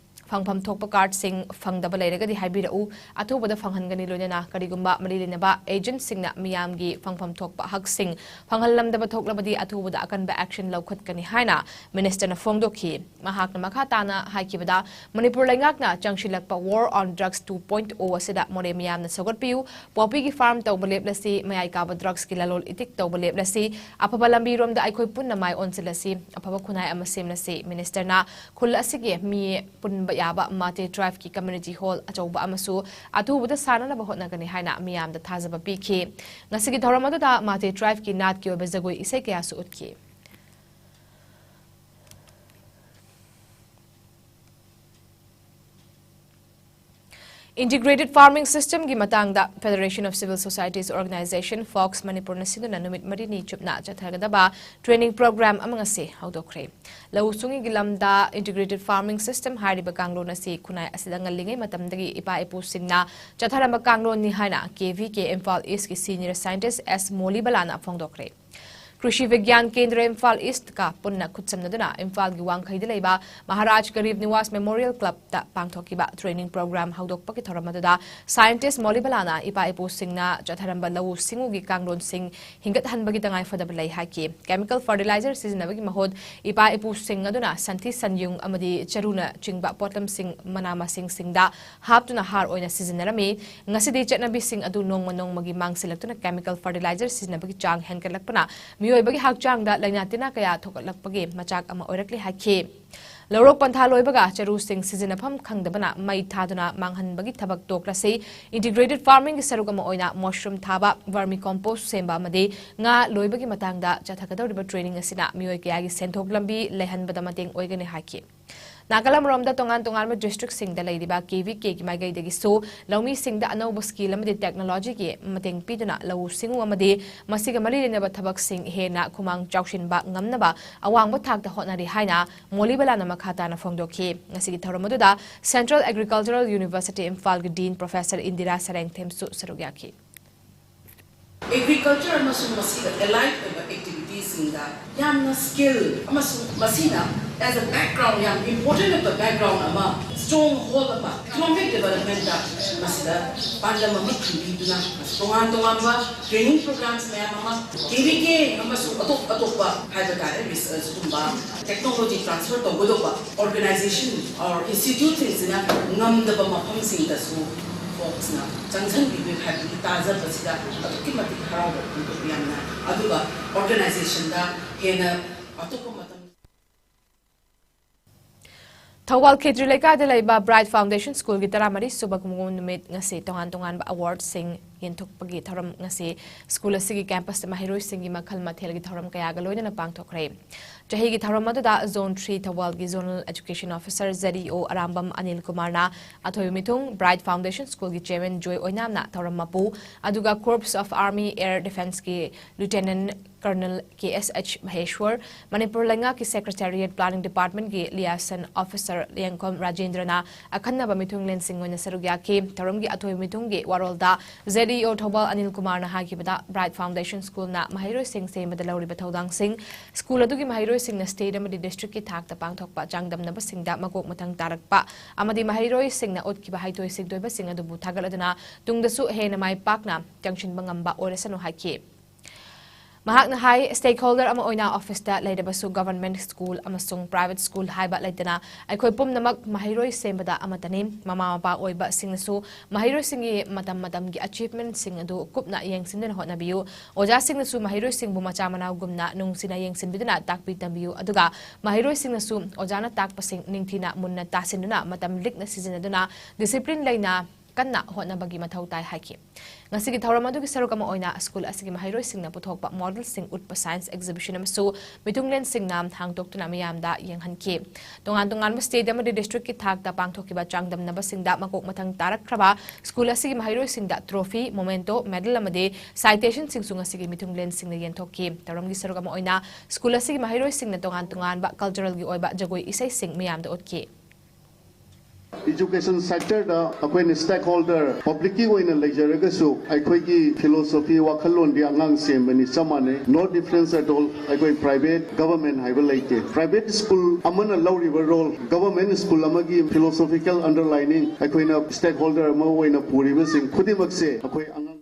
ꯐꯪꯐꯝ ꯊꯣꯛꯄ ꯀꯥꯔꯗꯁꯤꯡ ꯐꯪꯗꯕ ꯂꯩꯔꯒꯗꯤ ꯍꯥꯏꯕꯤꯔꯛꯎ꯫ ꯑꯊꯨꯕꯗ ꯐꯪꯍꯟꯒꯅꯤ꯫ ꯂꯣꯏꯅꯅ ꯀꯔꯤꯒꯨꯝꯕ ꯃꯔꯤ ꯂꯩꯅꯕ ꯑꯦꯖꯦꯟꯠꯁꯤꯡꯅ ꯃꯤꯌꯥꯝꯒꯤ ꯐꯪꯐꯝ ꯊꯣꯛꯄ ꯍꯛꯁꯤꯡ ꯐꯪꯍꯜꯂꯝꯗꯕ ꯊꯣꯛꯂꯕꯗꯤ ꯑꯊꯨꯕꯗ ꯑꯀꯟꯕ ꯑꯦꯛꯁꯟ ꯂꯧꯈꯠꯀꯅꯤ ꯍꯥꯏꯅ ꯃꯤꯅꯤꯁꯇꯔꯅ ꯐꯣꯡꯗꯣꯛꯈꯤ꯫ ꯃꯍꯥꯛꯅ ꯃꯈꯥ ꯇꯥꯅ ꯍꯥꯏꯈꯤꯕꯗ, ꯃꯅꯤꯄꯨꯔ ꯂꯩꯉꯥꯛꯅ ꯆꯪꯁꯤꯜꯂꯛꯄ War on Drugs two point oh ꯑꯁꯤꯗ ꯃꯣꯔꯦ ꯃꯤꯌꯥꯝꯅ ꯁꯧꯒꯠꯄꯤꯌꯨ, ꯄꯣꯄꯤꯒꯤ ꯐꯥꯔꯝ ꯇꯧꯕ ꯂꯦꯞꯂꯁꯤ, ꯃꯌꯥꯏ ꯀꯥꯕ ꯗ꯭ꯔꯒꯁꯀꯤ ꯂꯂꯣꯜ ꯏꯇꯤꯛ ꯇꯧꯕ ꯂꯦꯞꯂꯁꯤ, ꯑꯐꯕ ꯂꯝꯕꯤꯔꯣꯝꯗ ꯑꯩꯈꯣꯏ ꯄꯨꯟꯅ ꯃꯥꯏ ꯑꯣꯟꯁꯤꯜꯂꯁꯤ, ꯑꯐꯕ ꯈꯨꯟꯅꯥꯏ ꯑꯃ ꯁꯦꯝꯂꯁꯤ꯫ ꯃꯤꯅꯤꯁꯇꯔꯅ ꯈꯨꯜ ꯑꯁꯤꯒꯤ ꯃꯤ ꯄꯨꯟꯕ ꯌꯥꯕ ꯃꯥꯇꯦ ꯇ꯭ꯔꯥꯏꯕꯀꯤ ꯀꯝꯃ꯭ꯌꯨꯅꯤꯇꯤ ꯍꯣꯜ ꯑꯆꯧꯕ ꯑꯃꯁꯨ ꯑꯊꯨꯕꯗ ꯁꯥꯅꯅꯕ ꯍꯣꯠꯅꯒꯅꯤ ꯍꯥꯏꯅ ꯃꯤꯌꯥꯝꯗ ꯊꯥꯖꯕ ꯄꯤꯈꯤ꯫ ꯉꯁꯤꯒꯤ ꯊꯧꯔꯝ ꯑꯗꯨꯗ ꯃꯥꯇꯦ ꯇ꯭ꯔꯥꯏꯕꯀꯤ ꯅꯥꯠꯀꯤ ꯑꯣꯏꯕ ꯖꯒꯣꯏ ꯏꯁꯩ ꯀꯌꯥꯁꯨ ꯎꯠꯈꯤ꯫ Integrated Farming Systemꯒꯤ ꯃꯇꯥꯡꯗ Federation of Civil Societies Organization, fox, ꯃꯅꯤꯄꯨꯔꯅ ꯁꯤꯟꯗꯨꯅ ꯅꯨꯃꯤꯠ ꯃꯔꯤꯅꯤ ꯆꯨꯞꯅ ꯆꯠꯊꯒꯗꯕ ꯇ꯭ꯔꯦꯅꯤꯡ ꯄ꯭ꯔꯣꯒ꯭ꯔꯥꯝ ꯑꯃ ꯉꯁꯤ ꯍꯧꯗꯣꯛꯈ꯭ꯔꯦ꯫ ꯂꯧꯎ ꯁꯤꯡꯎꯒꯤ ꯂꯝꯗ Integrated Farming System ꯍꯥꯏꯔꯤꯕ ꯀꯥꯡꯂꯣꯟ ꯑꯁꯤ ꯈꯨꯟꯅꯥꯏ ꯑꯁꯤꯗ ꯉꯜꯂꯤꯉꯩ ꯃꯇꯝꯗꯒꯤ ꯏꯄꯥ ꯏꯄꯨꯁꯤꯡꯅ ꯆꯠꯊꯔꯝꯕ ꯀꯥꯡꯂꯣꯟꯅꯤ ꯍꯥꯏꯅ ꯀꯦ ꯚꯤ ꯀꯦ ꯏꯝꯐꯥꯜ ꯏꯁꯀꯤ ꯁꯤꯅꯤꯌꯔ ꯁꯥꯏꯟꯇꯤꯁ ꯑꯦꯁ ꯃꯣꯂꯤꯕꯂꯥꯅ ꯐꯣꯡꯗꯣꯛꯈ꯭ꯔꯦ꯫ ꯀ꯭ꯔꯤꯁꯤ ꯚꯤꯒ꯭ꯌꯥꯟ ꯀꯦꯟꯗ꯭ꯔ ꯏꯝꯐꯥꯜ ꯏꯁ꯭ꯠꯀ ꯄꯨꯟꯅ ꯈꯨꯠꯁꯝꯅꯗꯨꯅ ꯏꯝꯐꯥꯜꯒꯤ ꯋꯥꯡꯈꯩꯗ ꯂꯩꯕ ꯃꯍꯥꯔꯥꯖ ꯒꯔꯤꯕ ꯅꯤꯋꯥꯁ ꯃꯦꯃꯣꯔꯤꯌꯦꯜ ꯀ꯭ꯂꯕꯇ ꯄꯥꯡꯊꯣꯛꯈꯤꯕ ꯇ꯭ꯔꯦꯅꯤꯡ ꯄ꯭ꯔꯣꯒ꯭ꯔꯥꯝ ꯍꯧꯗꯣꯛꯄꯒꯤ ꯊꯧꯔꯝ ꯑꯗꯨꯗ ꯁꯥꯏꯟꯇꯤꯁ꯭ꯠ ꯃꯣꯂꯤꯕꯂꯥꯅ ꯏꯄꯥ ꯏꯄꯨꯁꯤꯡꯅ ꯆꯠꯊꯔꯝꯕ ꯂꯧꯎ ꯁꯤꯡꯎꯒꯤ ꯀꯥꯡꯂꯣꯟꯁꯤꯡ ꯍꯤꯡꯒꯠꯍꯟꯕꯒꯤ ꯇꯉꯥꯏꯐꯗꯕ ꯂꯩ ꯍꯥꯏꯈꯤ꯫ ꯀꯦꯃꯤꯀꯦꯜ ꯐꯔꯇꯤꯂꯥꯏꯖꯔ ꯁꯤꯖꯤꯟꯅꯕꯒꯤ ꯃꯍꯨꯠ ꯏꯄꯥ ꯏꯄꯨꯁꯤꯡ ꯑꯗꯨꯅ ꯁꯟꯊꯤ ꯁꯟꯌꯨꯡ ꯑꯃꯗꯤ ꯆꯔꯨꯅꯆꯤꯡꯕ ꯄꯣꯠꯂꯝꯁꯤꯡ, ꯃꯅꯥ ꯃꯁꯤꯡꯁꯤꯡꯗ ꯍꯥꯞꯇꯨꯅ ꯍꯥꯔ ꯑꯣꯏꯅ ꯁꯤꯖꯤꯟꯅꯔꯝꯃꯤ꯫ ꯉꯁꯤꯗꯤ ꯆꯠꯅꯕꯤꯁꯤꯡ ꯑꯗꯨ ꯅꯣꯡꯃ ꯅꯣꯡꯃꯒꯤ ꯃꯥꯡꯁꯤꯜꯂꯛꯇꯨꯅ ꯀꯦꯃꯤꯀꯦꯜ ꯐꯔꯇꯤꯂꯥꯏꯖꯔ ꯁꯤꯖꯤꯟꯅꯕꯒꯤ ꯆꯥꯡ ꯍꯦꯟꯒꯠꯂꯛꯄꯅ ꯃꯤꯑꯣꯏꯕꯒꯤ ꯍꯛꯆꯥꯡꯗ ꯂꯥꯏꯅꯥ ꯇꯤꯟꯅꯥ ꯀꯌꯥ ꯊꯣꯛꯂꯛꯄꯒꯤ ꯃꯆꯥꯛ ꯑꯃ ꯑꯣꯏꯔꯛꯂꯤ ꯍꯥꯏꯈꯤ꯫ ꯂꯧꯔꯣꯛ ꯄꯟꯊꯥ ꯂꯣꯏꯕꯒ ꯆꯔꯨꯁꯤꯡ ꯁꯤꯖꯤꯟꯅꯐꯝ ꯈꯪꯗꯕꯅ ꯃꯩ ꯊꯥꯗꯨꯅ ꯃꯥꯡꯍꯟꯕꯒꯤ ꯊꯕꯛ ꯇꯣꯛꯂꯁꯤ꯫ Integrated farming ꯒꯤ ꯁꯔꯨꯛ ꯑꯃ ꯑꯣꯏꯅ mushroom ꯊꯥꯕ, vermicompost ꯁꯦꯝꯕ ꯑꯃꯗꯤ ꯉꯥ ꯂꯣꯏꯕꯒꯤ ꯃꯇꯥꯡꯗ ꯆꯠꯊꯒꯗꯧꯔꯤꯕ training ꯑꯁꯤꯅ ꯃꯤꯑꯣꯏ ꯀꯌꯥꯒꯤ ꯁꯦꯟꯊꯣꯛ ꯂꯝꯕꯤ ꯂꯩꯍꯟꯕꯗ ꯃꯇꯦꯡ ꯑꯣꯏꯒꯅꯤ ꯍꯥꯏꯈꯤ꯫ ꯅꯥꯀꯜ ꯑꯃꯔꯣꯝꯗ ꯇꯣꯉꯥꯟ ꯇꯣꯉꯥꯟꯕ district ꯁꯤꯡꯗ ꯂꯩꯔꯤꯕ K V K ꯒꯤ ꯃꯥꯏꯀꯩꯗꯒꯤꯁꯨ ꯂꯧꯃꯤꯁꯤꯡꯗ ꯑꯅꯧꯕ skill ꯑꯃꯗꯤ technology ꯒꯤ ꯃꯇꯦꯡ ꯄꯤꯗꯨꯅ ꯂꯧꯎ ꯁꯤꯡꯎ ꯑꯃꯗꯤ ꯃꯁꯤꯒ ꯃꯔꯤ ꯂꯩꯅꯕ ꯊꯕꯛꯁꯤꯡ ꯍꯦꯟꯅ ꯈꯨꯃꯥꯡ ꯆꯥꯎꯁꯤꯟꯕ ꯉꯝꯅꯕ ꯑꯋꯥꯡꯕ ꯊꯥꯛꯇ ꯍꯣꯠꯅꯔꯤ ꯍꯥꯏꯅ ꯃꯣꯂꯤ ꯕꯂꯥꯅ ꯃꯈꯥ ꯇꯥꯅ ꯐꯣꯡꯗꯣꯛꯈꯤ꯫ ꯉꯁꯤꯒꯤ ꯊꯧꯔꯝ ꯑꯗꯨꯗ Central Agricultural University ꯏꯝꯐꯥꯜꯒꯤ Dean Professor ꯏꯟꯗꯤꯔꯥ ꯁꯔꯦꯡꯊꯦꯝꯁꯨ ꯁꯔꯨꯛ ꯌꯥꯈꯤ꯫ Agriculture ꯑꯃꯁꯨꯡ ꯃꯁꯤꯒ allied ꯑꯣꯏꯕ activity ꯁꯤꯡꯗ ꯌꯥꯝꯅ skill ꯑꯃꯁꯨꯡ ꯃꯁꯤꯅ as a background, ꯌꯥꯝ important ꯑꯣꯏꯕ background ꯑꯃ, strong hold ꯑꯃ economic development ꯇ ꯃꯁꯤꯗ ꯄꯥꯟꯗꯝ ꯑꯃ ꯊꯝꯕꯤꯗꯨꯅ ꯇꯣꯉꯥꯟ ꯇꯣꯉꯥꯟꯕ training programs ꯃꯌꯥꯝ ꯑꯃ K V K ꯑꯃꯁꯨꯡ ꯑꯇꯣꯞ ꯑꯇꯣꯞꯄ ꯍꯥꯏꯕ ꯇꯥꯔꯦ research ꯀꯨꯝꯕ technology transfer ꯇꯧꯒꯗꯧꯕ organization or institute ꯁꯤꯡꯁꯤꯅ ꯉꯝꯗꯕ ꯃꯐꯝꯁꯤꯡꯗꯁꯨ folks ꯅ ꯆꯪꯁꯤꯟꯕꯤꯕ ꯍꯥꯏꯕꯒꯤ ꯇꯥꯖꯕꯁꯤꯗ ꯑꯗꯨꯛꯀꯤ ꯃꯇꯤꯛ ꯍꯔꯥꯎꯕ ꯐꯣꯡꯗꯣꯛꯄ ꯌꯥꯝꯅ, ꯑꯗꯨꯒ organization ꯗ ꯍꯦꯟꯅ ꯑꯇꯣꯞꯄ ꯃꯇꯝ ꯊꯧꯕꯥꯜ ꯈꯦꯇ꯭ꯔꯤ ꯂꯩꯀꯥꯏꯗ ꯂꯩꯕ Bright Foundation School ꯒꯤ ꯇꯔꯥꯃꯔꯤ ꯁꯨꯕ ꯀꯨꯝꯑꯣꯟ ꯅꯨꯃꯤꯠ ꯉꯁꯤ ꯇꯣꯉꯥꯟ ꯇꯣꯉꯥꯟꯕ award ꯁꯤꯡ ꯌꯦꯟꯊꯣꯛꯄꯒꯤ ꯊꯧꯔꯝ ꯉꯁꯤ school ꯑꯁꯤꯒꯤ campus ꯇ ꯃꯍꯩꯔꯣꯏꯁꯤꯡꯒꯤ ꯃꯈꯜ ꯃꯊꯦꯜꯒꯤ ꯊꯧꯔꯝ ꯀꯌꯥꯒ ꯂꯣꯏꯅꯅ ꯄꯥꯡꯊꯣꯛꯈ꯭ꯔꯦ꯫ ꯆꯍꯤꯒꯤ ꯊꯧꯔꯝ ꯑꯗꯨꯗ Zone three ꯊꯧꯕꯥꯜꯒꯤ Zonal Education Officer Z E O Arambam Anil ꯀꯨꯃꯥꯔꯅ ꯑꯊꯣꯏꯕ ꯃꯤꯊꯨꯡ, Bright Foundation School ꯒꯤ Chairman ꯖꯣꯏ ꯑꯣꯏꯅꯥꯝꯅ ꯊꯧꯔꯝ ꯃꯄꯨ, ꯑꯗꯨꯒ Corps of Army Air Defence ꯀꯤ Lieutenant Colonel K S H ꯃꯍꯦꯁ꯭ꯋꯔ, Manipur ꯂꯩꯉꯥꯛꯀꯤ Secretariat Planning Department ꯀꯤ Liaison Officer ꯂꯦꯡꯈꯣꯝ ꯔꯥꯖꯦꯟꯗ꯭ꯔꯅ ꯑꯈꯟꯅꯕ ꯃꯤꯊꯨꯡꯂꯦꯟꯁꯤꯡ ꯑꯣꯏꯅ ꯁꯔꯨꯛ ꯌꯥꯈꯤ꯫ ꯊꯧꯔꯝꯒꯤ ꯑꯊꯣꯏꯕ ꯃꯤꯊꯨꯡꯒꯤ ꯋꯥꯔꯣꯜꯗ Z E O Thoubal Anil ꯀꯨꯃꯥꯔꯅ ꯍꯥꯏꯈꯤꯕꯗ, Bright Foundation School ꯅ ꯃꯍꯩꯔꯣꯏꯁꯤꯡ ꯁꯦꯝꯕꯗ ꯂꯧꯔꯤꯕ ꯊꯧꯗꯥꯡꯁꯤꯡ, school ꯑꯗꯨꯒꯤ ꯃꯍꯩꯔꯣꯏꯁꯤꯡꯅ state ꯑꯃꯗꯤ district ꯀꯤ ꯊꯥꯛꯇ ꯄꯥꯡꯊꯣꯛꯄ ꯆꯥꯡꯗꯝꯅꯕꯁꯤꯡꯗ ꯃꯀꯣꯛ ꯃꯊꯪ ꯇꯥꯔꯛꯄ ꯑꯃꯗꯤ ꯃꯍꯩꯔꯣꯏꯁꯤꯡꯅ ꯎꯠꯈꯤꯕ ꯍꯩꯊꯣꯏ ꯁꯤꯡꯊꯣꯏꯕꯁꯤꯡ ꯑꯗꯨꯕꯨ ꯊꯥꯒꯠꯂꯗꯨꯅ ꯇꯨꯡꯗꯁꯨ ꯍꯦꯟꯅ ꯃꯥꯏ ꯄꯥꯛꯅ ꯆꯪꯁꯤꯟꯕ ꯉꯝꯕ ꯑꯣꯏꯔꯁꯅꯨ ꯍꯥꯏꯈꯤ꯫ ꯃꯍꯥꯛꯅ ꯍꯥꯏ, stakeholder ꯑꯃ ꯑꯣꯏꯅ office ꯇ ꯂꯩꯔꯕꯁꯨ government school ꯑꯃꯁꯨꯡ private school ꯍꯥꯏꯕ ꯂꯩꯇꯅ ꯑꯩꯈꯣꯏ ꯄꯨꯝꯅꯃꯛ ꯃꯍꯩꯔꯣꯏ ꯁꯦꯝꯕꯗ ꯑꯃꯠꯇꯅꯤ꯫ ꯃꯃꯥ ꯃꯄꯥ ꯑꯣꯏꯕꯁꯤꯡꯅꯁꯨ ꯃꯍꯩꯔꯣꯏꯁꯤꯡꯒꯤ ꯃꯇꯝ ꯃꯇꯝꯒꯤ achievement ꯁꯤꯡ ꯑꯗꯨ ꯀꯨꯞꯅ ꯌꯦꯡꯁꯤꯟꯗꯨꯅ ꯍꯣꯠꯅꯕꯤꯌꯨ꯫ ꯑꯣꯖꯥꯁꯤꯡꯅꯁꯨ ꯃꯍꯩꯔꯣꯏꯁꯤꯡꯕꯨ ꯃꯆꯥ ꯃꯅꯥꯎꯒꯨꯝꯅ ꯅꯨꯡꯁꯤꯅ ꯌꯦꯡꯁꯤꯟꯕꯤꯗꯨꯅ ꯇꯥꯛꯄꯤ ꯇꯝꯕꯤꯌꯨ, ꯑꯗꯨꯒ ꯃꯍꯩꯔꯣꯏꯁꯤꯡꯅꯁꯨ ꯑꯣꯖꯥꯅ ꯇꯥꯛꯄꯁꯤꯡ ꯅꯤꯡꯊꯤꯅ ꯃꯨꯟꯅ ꯇꯥꯁꯤꯟꯗꯨꯅ ꯃꯇꯝ ꯂꯤꯛꯅ ꯁꯤꯖꯤꯟꯅꯗꯨꯅ discipline ꯂꯩꯅ ꯀꯟꯅ ꯍꯣꯠꯅꯕꯒꯤ ꯃꯊꯧ ꯇꯥꯏ ꯍꯥꯏꯈꯤ꯫ ꯉꯁꯤꯒꯤ ꯊꯧꯔꯝ ꯑꯗꯨꯒꯤ ꯁꯔꯨꯛ ꯑꯃ ꯑꯣꯏꯅ ꯁ꯭ꯀꯨꯜ ꯑꯁꯤꯒꯤ ꯃꯍꯩꯔꯣꯏꯁꯤꯡꯅ ꯄꯨꯊꯣꯛꯄ model ꯁꯤꯡ ꯎꯠꯄ science exhibition ꯑꯃꯁꯨ ꯃꯤꯊꯨꯡꯂꯦꯟꯁꯤꯡꯅ ꯍꯥꯡꯗꯣꯛꯇꯨꯅ ꯃꯤꯌꯥꯝꯗ ꯌꯦꯡꯍꯟꯈꯤ꯫ ꯇꯣꯉꯥꯟ ꯇꯣꯉꯥꯟꯕ state ꯑꯃꯗꯤ district ꯀꯤ ꯊꯥꯛꯇ ꯄꯥꯡꯊꯣꯛꯈꯤꯕ ꯆꯥꯡꯗꯝꯅꯕꯁꯤꯡꯗ ꯃꯀꯣꯛ ꯃꯊꯪ ꯇꯥꯔꯛꯈ꯭ꯔꯕ ꯁ꯭ꯀꯨꯜ ꯑꯁꯤꯒꯤ ꯃꯍꯩꯔꯣꯏꯁꯤꯡꯗ trophy, memento, medal ꯑꯃꯗꯤ citation ꯁꯤꯡꯁꯨ ꯉꯁꯤꯒꯤ ꯃꯤꯊꯨꯡꯂꯦꯟꯁꯤꯡꯅ ꯌꯦꯟꯊꯣꯛꯈꯤ꯫ ꯊꯧꯔꯝꯒꯤ ꯁꯔꯨꯛ ꯑꯃ ꯑꯣꯏꯅ ꯁ꯭ꯀꯨꯜ ꯑꯁꯤꯒꯤ ꯃꯍꯩꯔꯣꯏꯁꯤꯡꯅ ꯇꯣꯉꯥꯟ ꯇꯣꯉꯥꯟꯕ cultural ꯒꯤ ꯑꯣꯏꯕ ꯖꯒꯣꯏ ꯏꯁꯩꯁꯤꯡ ꯃꯤꯌꯥꯝꯗ ꯎꯠꯈꯤ꯫ Education sector ꯗ ꯑꯩꯈꯣꯏꯅ stakeholder public ꯀꯤ ꯑꯣꯏꯅ ꯂꯩꯖꯔꯒꯁꯨ ꯑꯩꯈꯣꯏꯒꯤ philosophy ꯋꯥꯈꯜꯂꯣꯟꯗꯤ ꯑꯉꯥꯡ ꯁꯦꯝꯕꯅꯤ ꯆꯞ ꯃꯥꯟꯅꯩ꯫ No difference at all꯫ ꯑꯩꯈꯣꯏ private, government ꯍꯥꯏꯕ ꯂꯩꯇꯦ꯫ Private school ꯑꯃꯅ ꯂꯧꯔꯤꯕ role, government school ꯑꯃꯒꯤ philosophical underlining ꯑꯩꯈꯣꯏꯅ stakeholder ꯑꯃ ꯑꯣꯏꯅ ꯄꯨꯔꯤꯕꯁꯤꯡ ꯈꯨꯗꯤꯡꯃꯛꯁꯦ ꯑꯩꯈꯣꯏ ꯑꯉꯥꯡ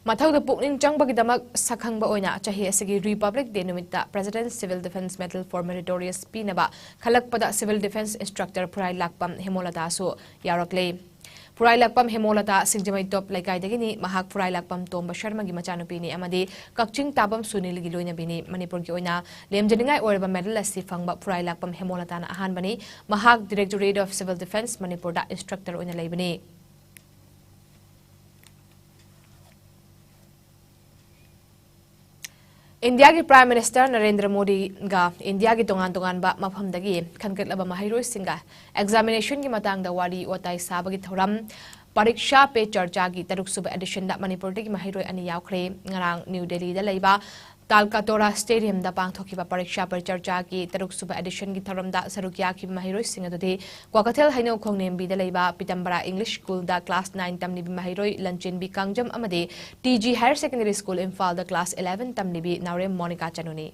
ꯃꯊꯧꯗ ꯄꯨꯛꯅꯤꯡ ꯆꯪꯕꯒꯤꯗꯃꯛ ꯁꯛꯈꯪꯕ ꯑꯣꯏꯅ ꯆꯍꯤ ꯑꯁꯤꯒꯤ Republic Day ꯅꯨꯃꯤꯠꯇ President Civil Defence Medal for Meritorious ꯄꯤꯅꯕ ꯈꯜꯂꯛꯄꯗ Civil Defence Instructor ꯐꯨꯔꯥꯏ ꯂꯥꯛꯄꯝ ꯍꯦꯃꯣꯂꯇꯥꯁꯨ ꯌꯥꯎꯔꯛꯂꯦ꯫ ꯐꯨꯔꯥꯏ ꯂꯥꯛꯄꯝ ꯍꯦꯃꯣꯂꯇꯥ ꯁꯤꯡꯖꯃꯩ ꯇꯣꯞ ꯂꯩꯀꯥꯏꯗꯒꯤꯅꯤ꯫ ꯃꯍꯥꯛ ꯐꯨꯔꯥꯏ ꯂꯥꯛꯄꯝ ꯇꯣꯝꯕ ꯁꯔꯃꯒꯤ ꯃꯆꯥꯅꯨꯄꯤꯅꯤ ꯑꯃꯗꯤ ꯀꯛꯆꯤꯡ ꯇꯥꯕꯝ ꯁꯨꯅꯤꯜꯒꯤ ꯂꯣꯏꯅꯕꯤꯅꯤ꯫ ꯃꯅꯤꯄꯨꯔꯒꯤ ꯑꯣꯏꯅ ꯂꯦꯝꯖꯅꯤꯡꯉꯥꯏ ꯑꯣꯏꯔꯕ medal ꯑꯁꯤ ꯐꯪꯕ ꯐꯨꯔꯥꯏ ꯂꯥꯛꯄꯝ ꯍꯦꯃꯣꯂꯇꯥꯅ ꯑꯍꯥꯟꯕꯅꯤ꯫ ꯃꯍꯥꯛ Directorate of Civil Defence ꯃꯅꯤꯄꯨꯔꯗ instructor ꯑꯣꯏꯅ ꯂꯩꯕꯅꯤ꯫ ꯏꯟꯗꯤꯌꯥꯒꯤ Prime Minister ꯅꯔꯦꯟꯗ꯭ꯔ ꯃꯣꯗꯤꯒ ꯏꯟꯗꯤꯌꯥꯒꯤ ꯇꯣꯉꯥꯟ ꯇꯣꯉꯥꯟꯕ ꯃꯐꯝꯗꯒꯤ ꯈꯟꯒꯠꯂꯕ ꯃꯍꯩꯔꯣꯏꯁꯤꯡꯒ examination ꯒꯤ ꯃꯇꯥꯡꯗ ꯋꯥꯔꯤ ꯋꯥꯇꯥꯏ ꯁꯥꯕꯒꯤ ꯊꯧꯔꯝ Pariksha Pe Charcha ꯒꯤ ꯇꯔꯨꯛ ꯁꯨꯕ edition ꯗ ꯃꯅꯤꯄꯨꯔꯗꯒꯤ ꯃꯍꯩꯔꯣꯏ ꯑꯅꯤ ꯌꯥꯎꯈ꯭ꯔꯦ꯫ ꯉꯔꯥꯡ ꯅ꯭ꯌꯨ ꯗꯦꯜꯂꯤꯗ ꯂꯩꯕ ꯇꯥꯜꯀꯥꯇꯣꯔꯥ Stadium ꯗ ꯄꯥꯡꯊꯣꯛꯈꯤꯕ Pariksha Pe Charcha ꯒꯤ ꯇꯔꯨꯛ ꯁꯨꯕ edition ꯒꯤ ꯊꯧꯔꯝꯗ ꯁꯔꯨꯛ ꯌꯥꯈꯤꯕ ꯃꯍꯩꯔꯣꯏꯁꯤꯡ ꯑꯗꯨꯗꯤ ꯀ꯭ꯋꯥꯀꯩꯊꯦꯜ ꯍꯩꯅꯧꯈꯣꯡ ꯅꯦꯝꯕꯤꯗ ꯂꯩꯕ ꯄꯤꯇꯝꯕꯔꯥ English School ꯗ class nine ꯇꯝꯂꯤꯕꯤ ꯃꯍꯩꯔꯣꯏ ꯂꯟꯆꯦꯟꯕꯤ ꯀꯥꯡꯖꯝ ꯑꯃꯗꯤ T G Higher Secondary School ꯏꯝꯐꯥꯜꯗ class eleven ꯇꯝꯂꯤꯕꯤ ꯅꯥꯎꯔꯦꯝ ꯃꯣꯅꯤꯀꯥ ꯆꯅꯨꯅꯤ꯫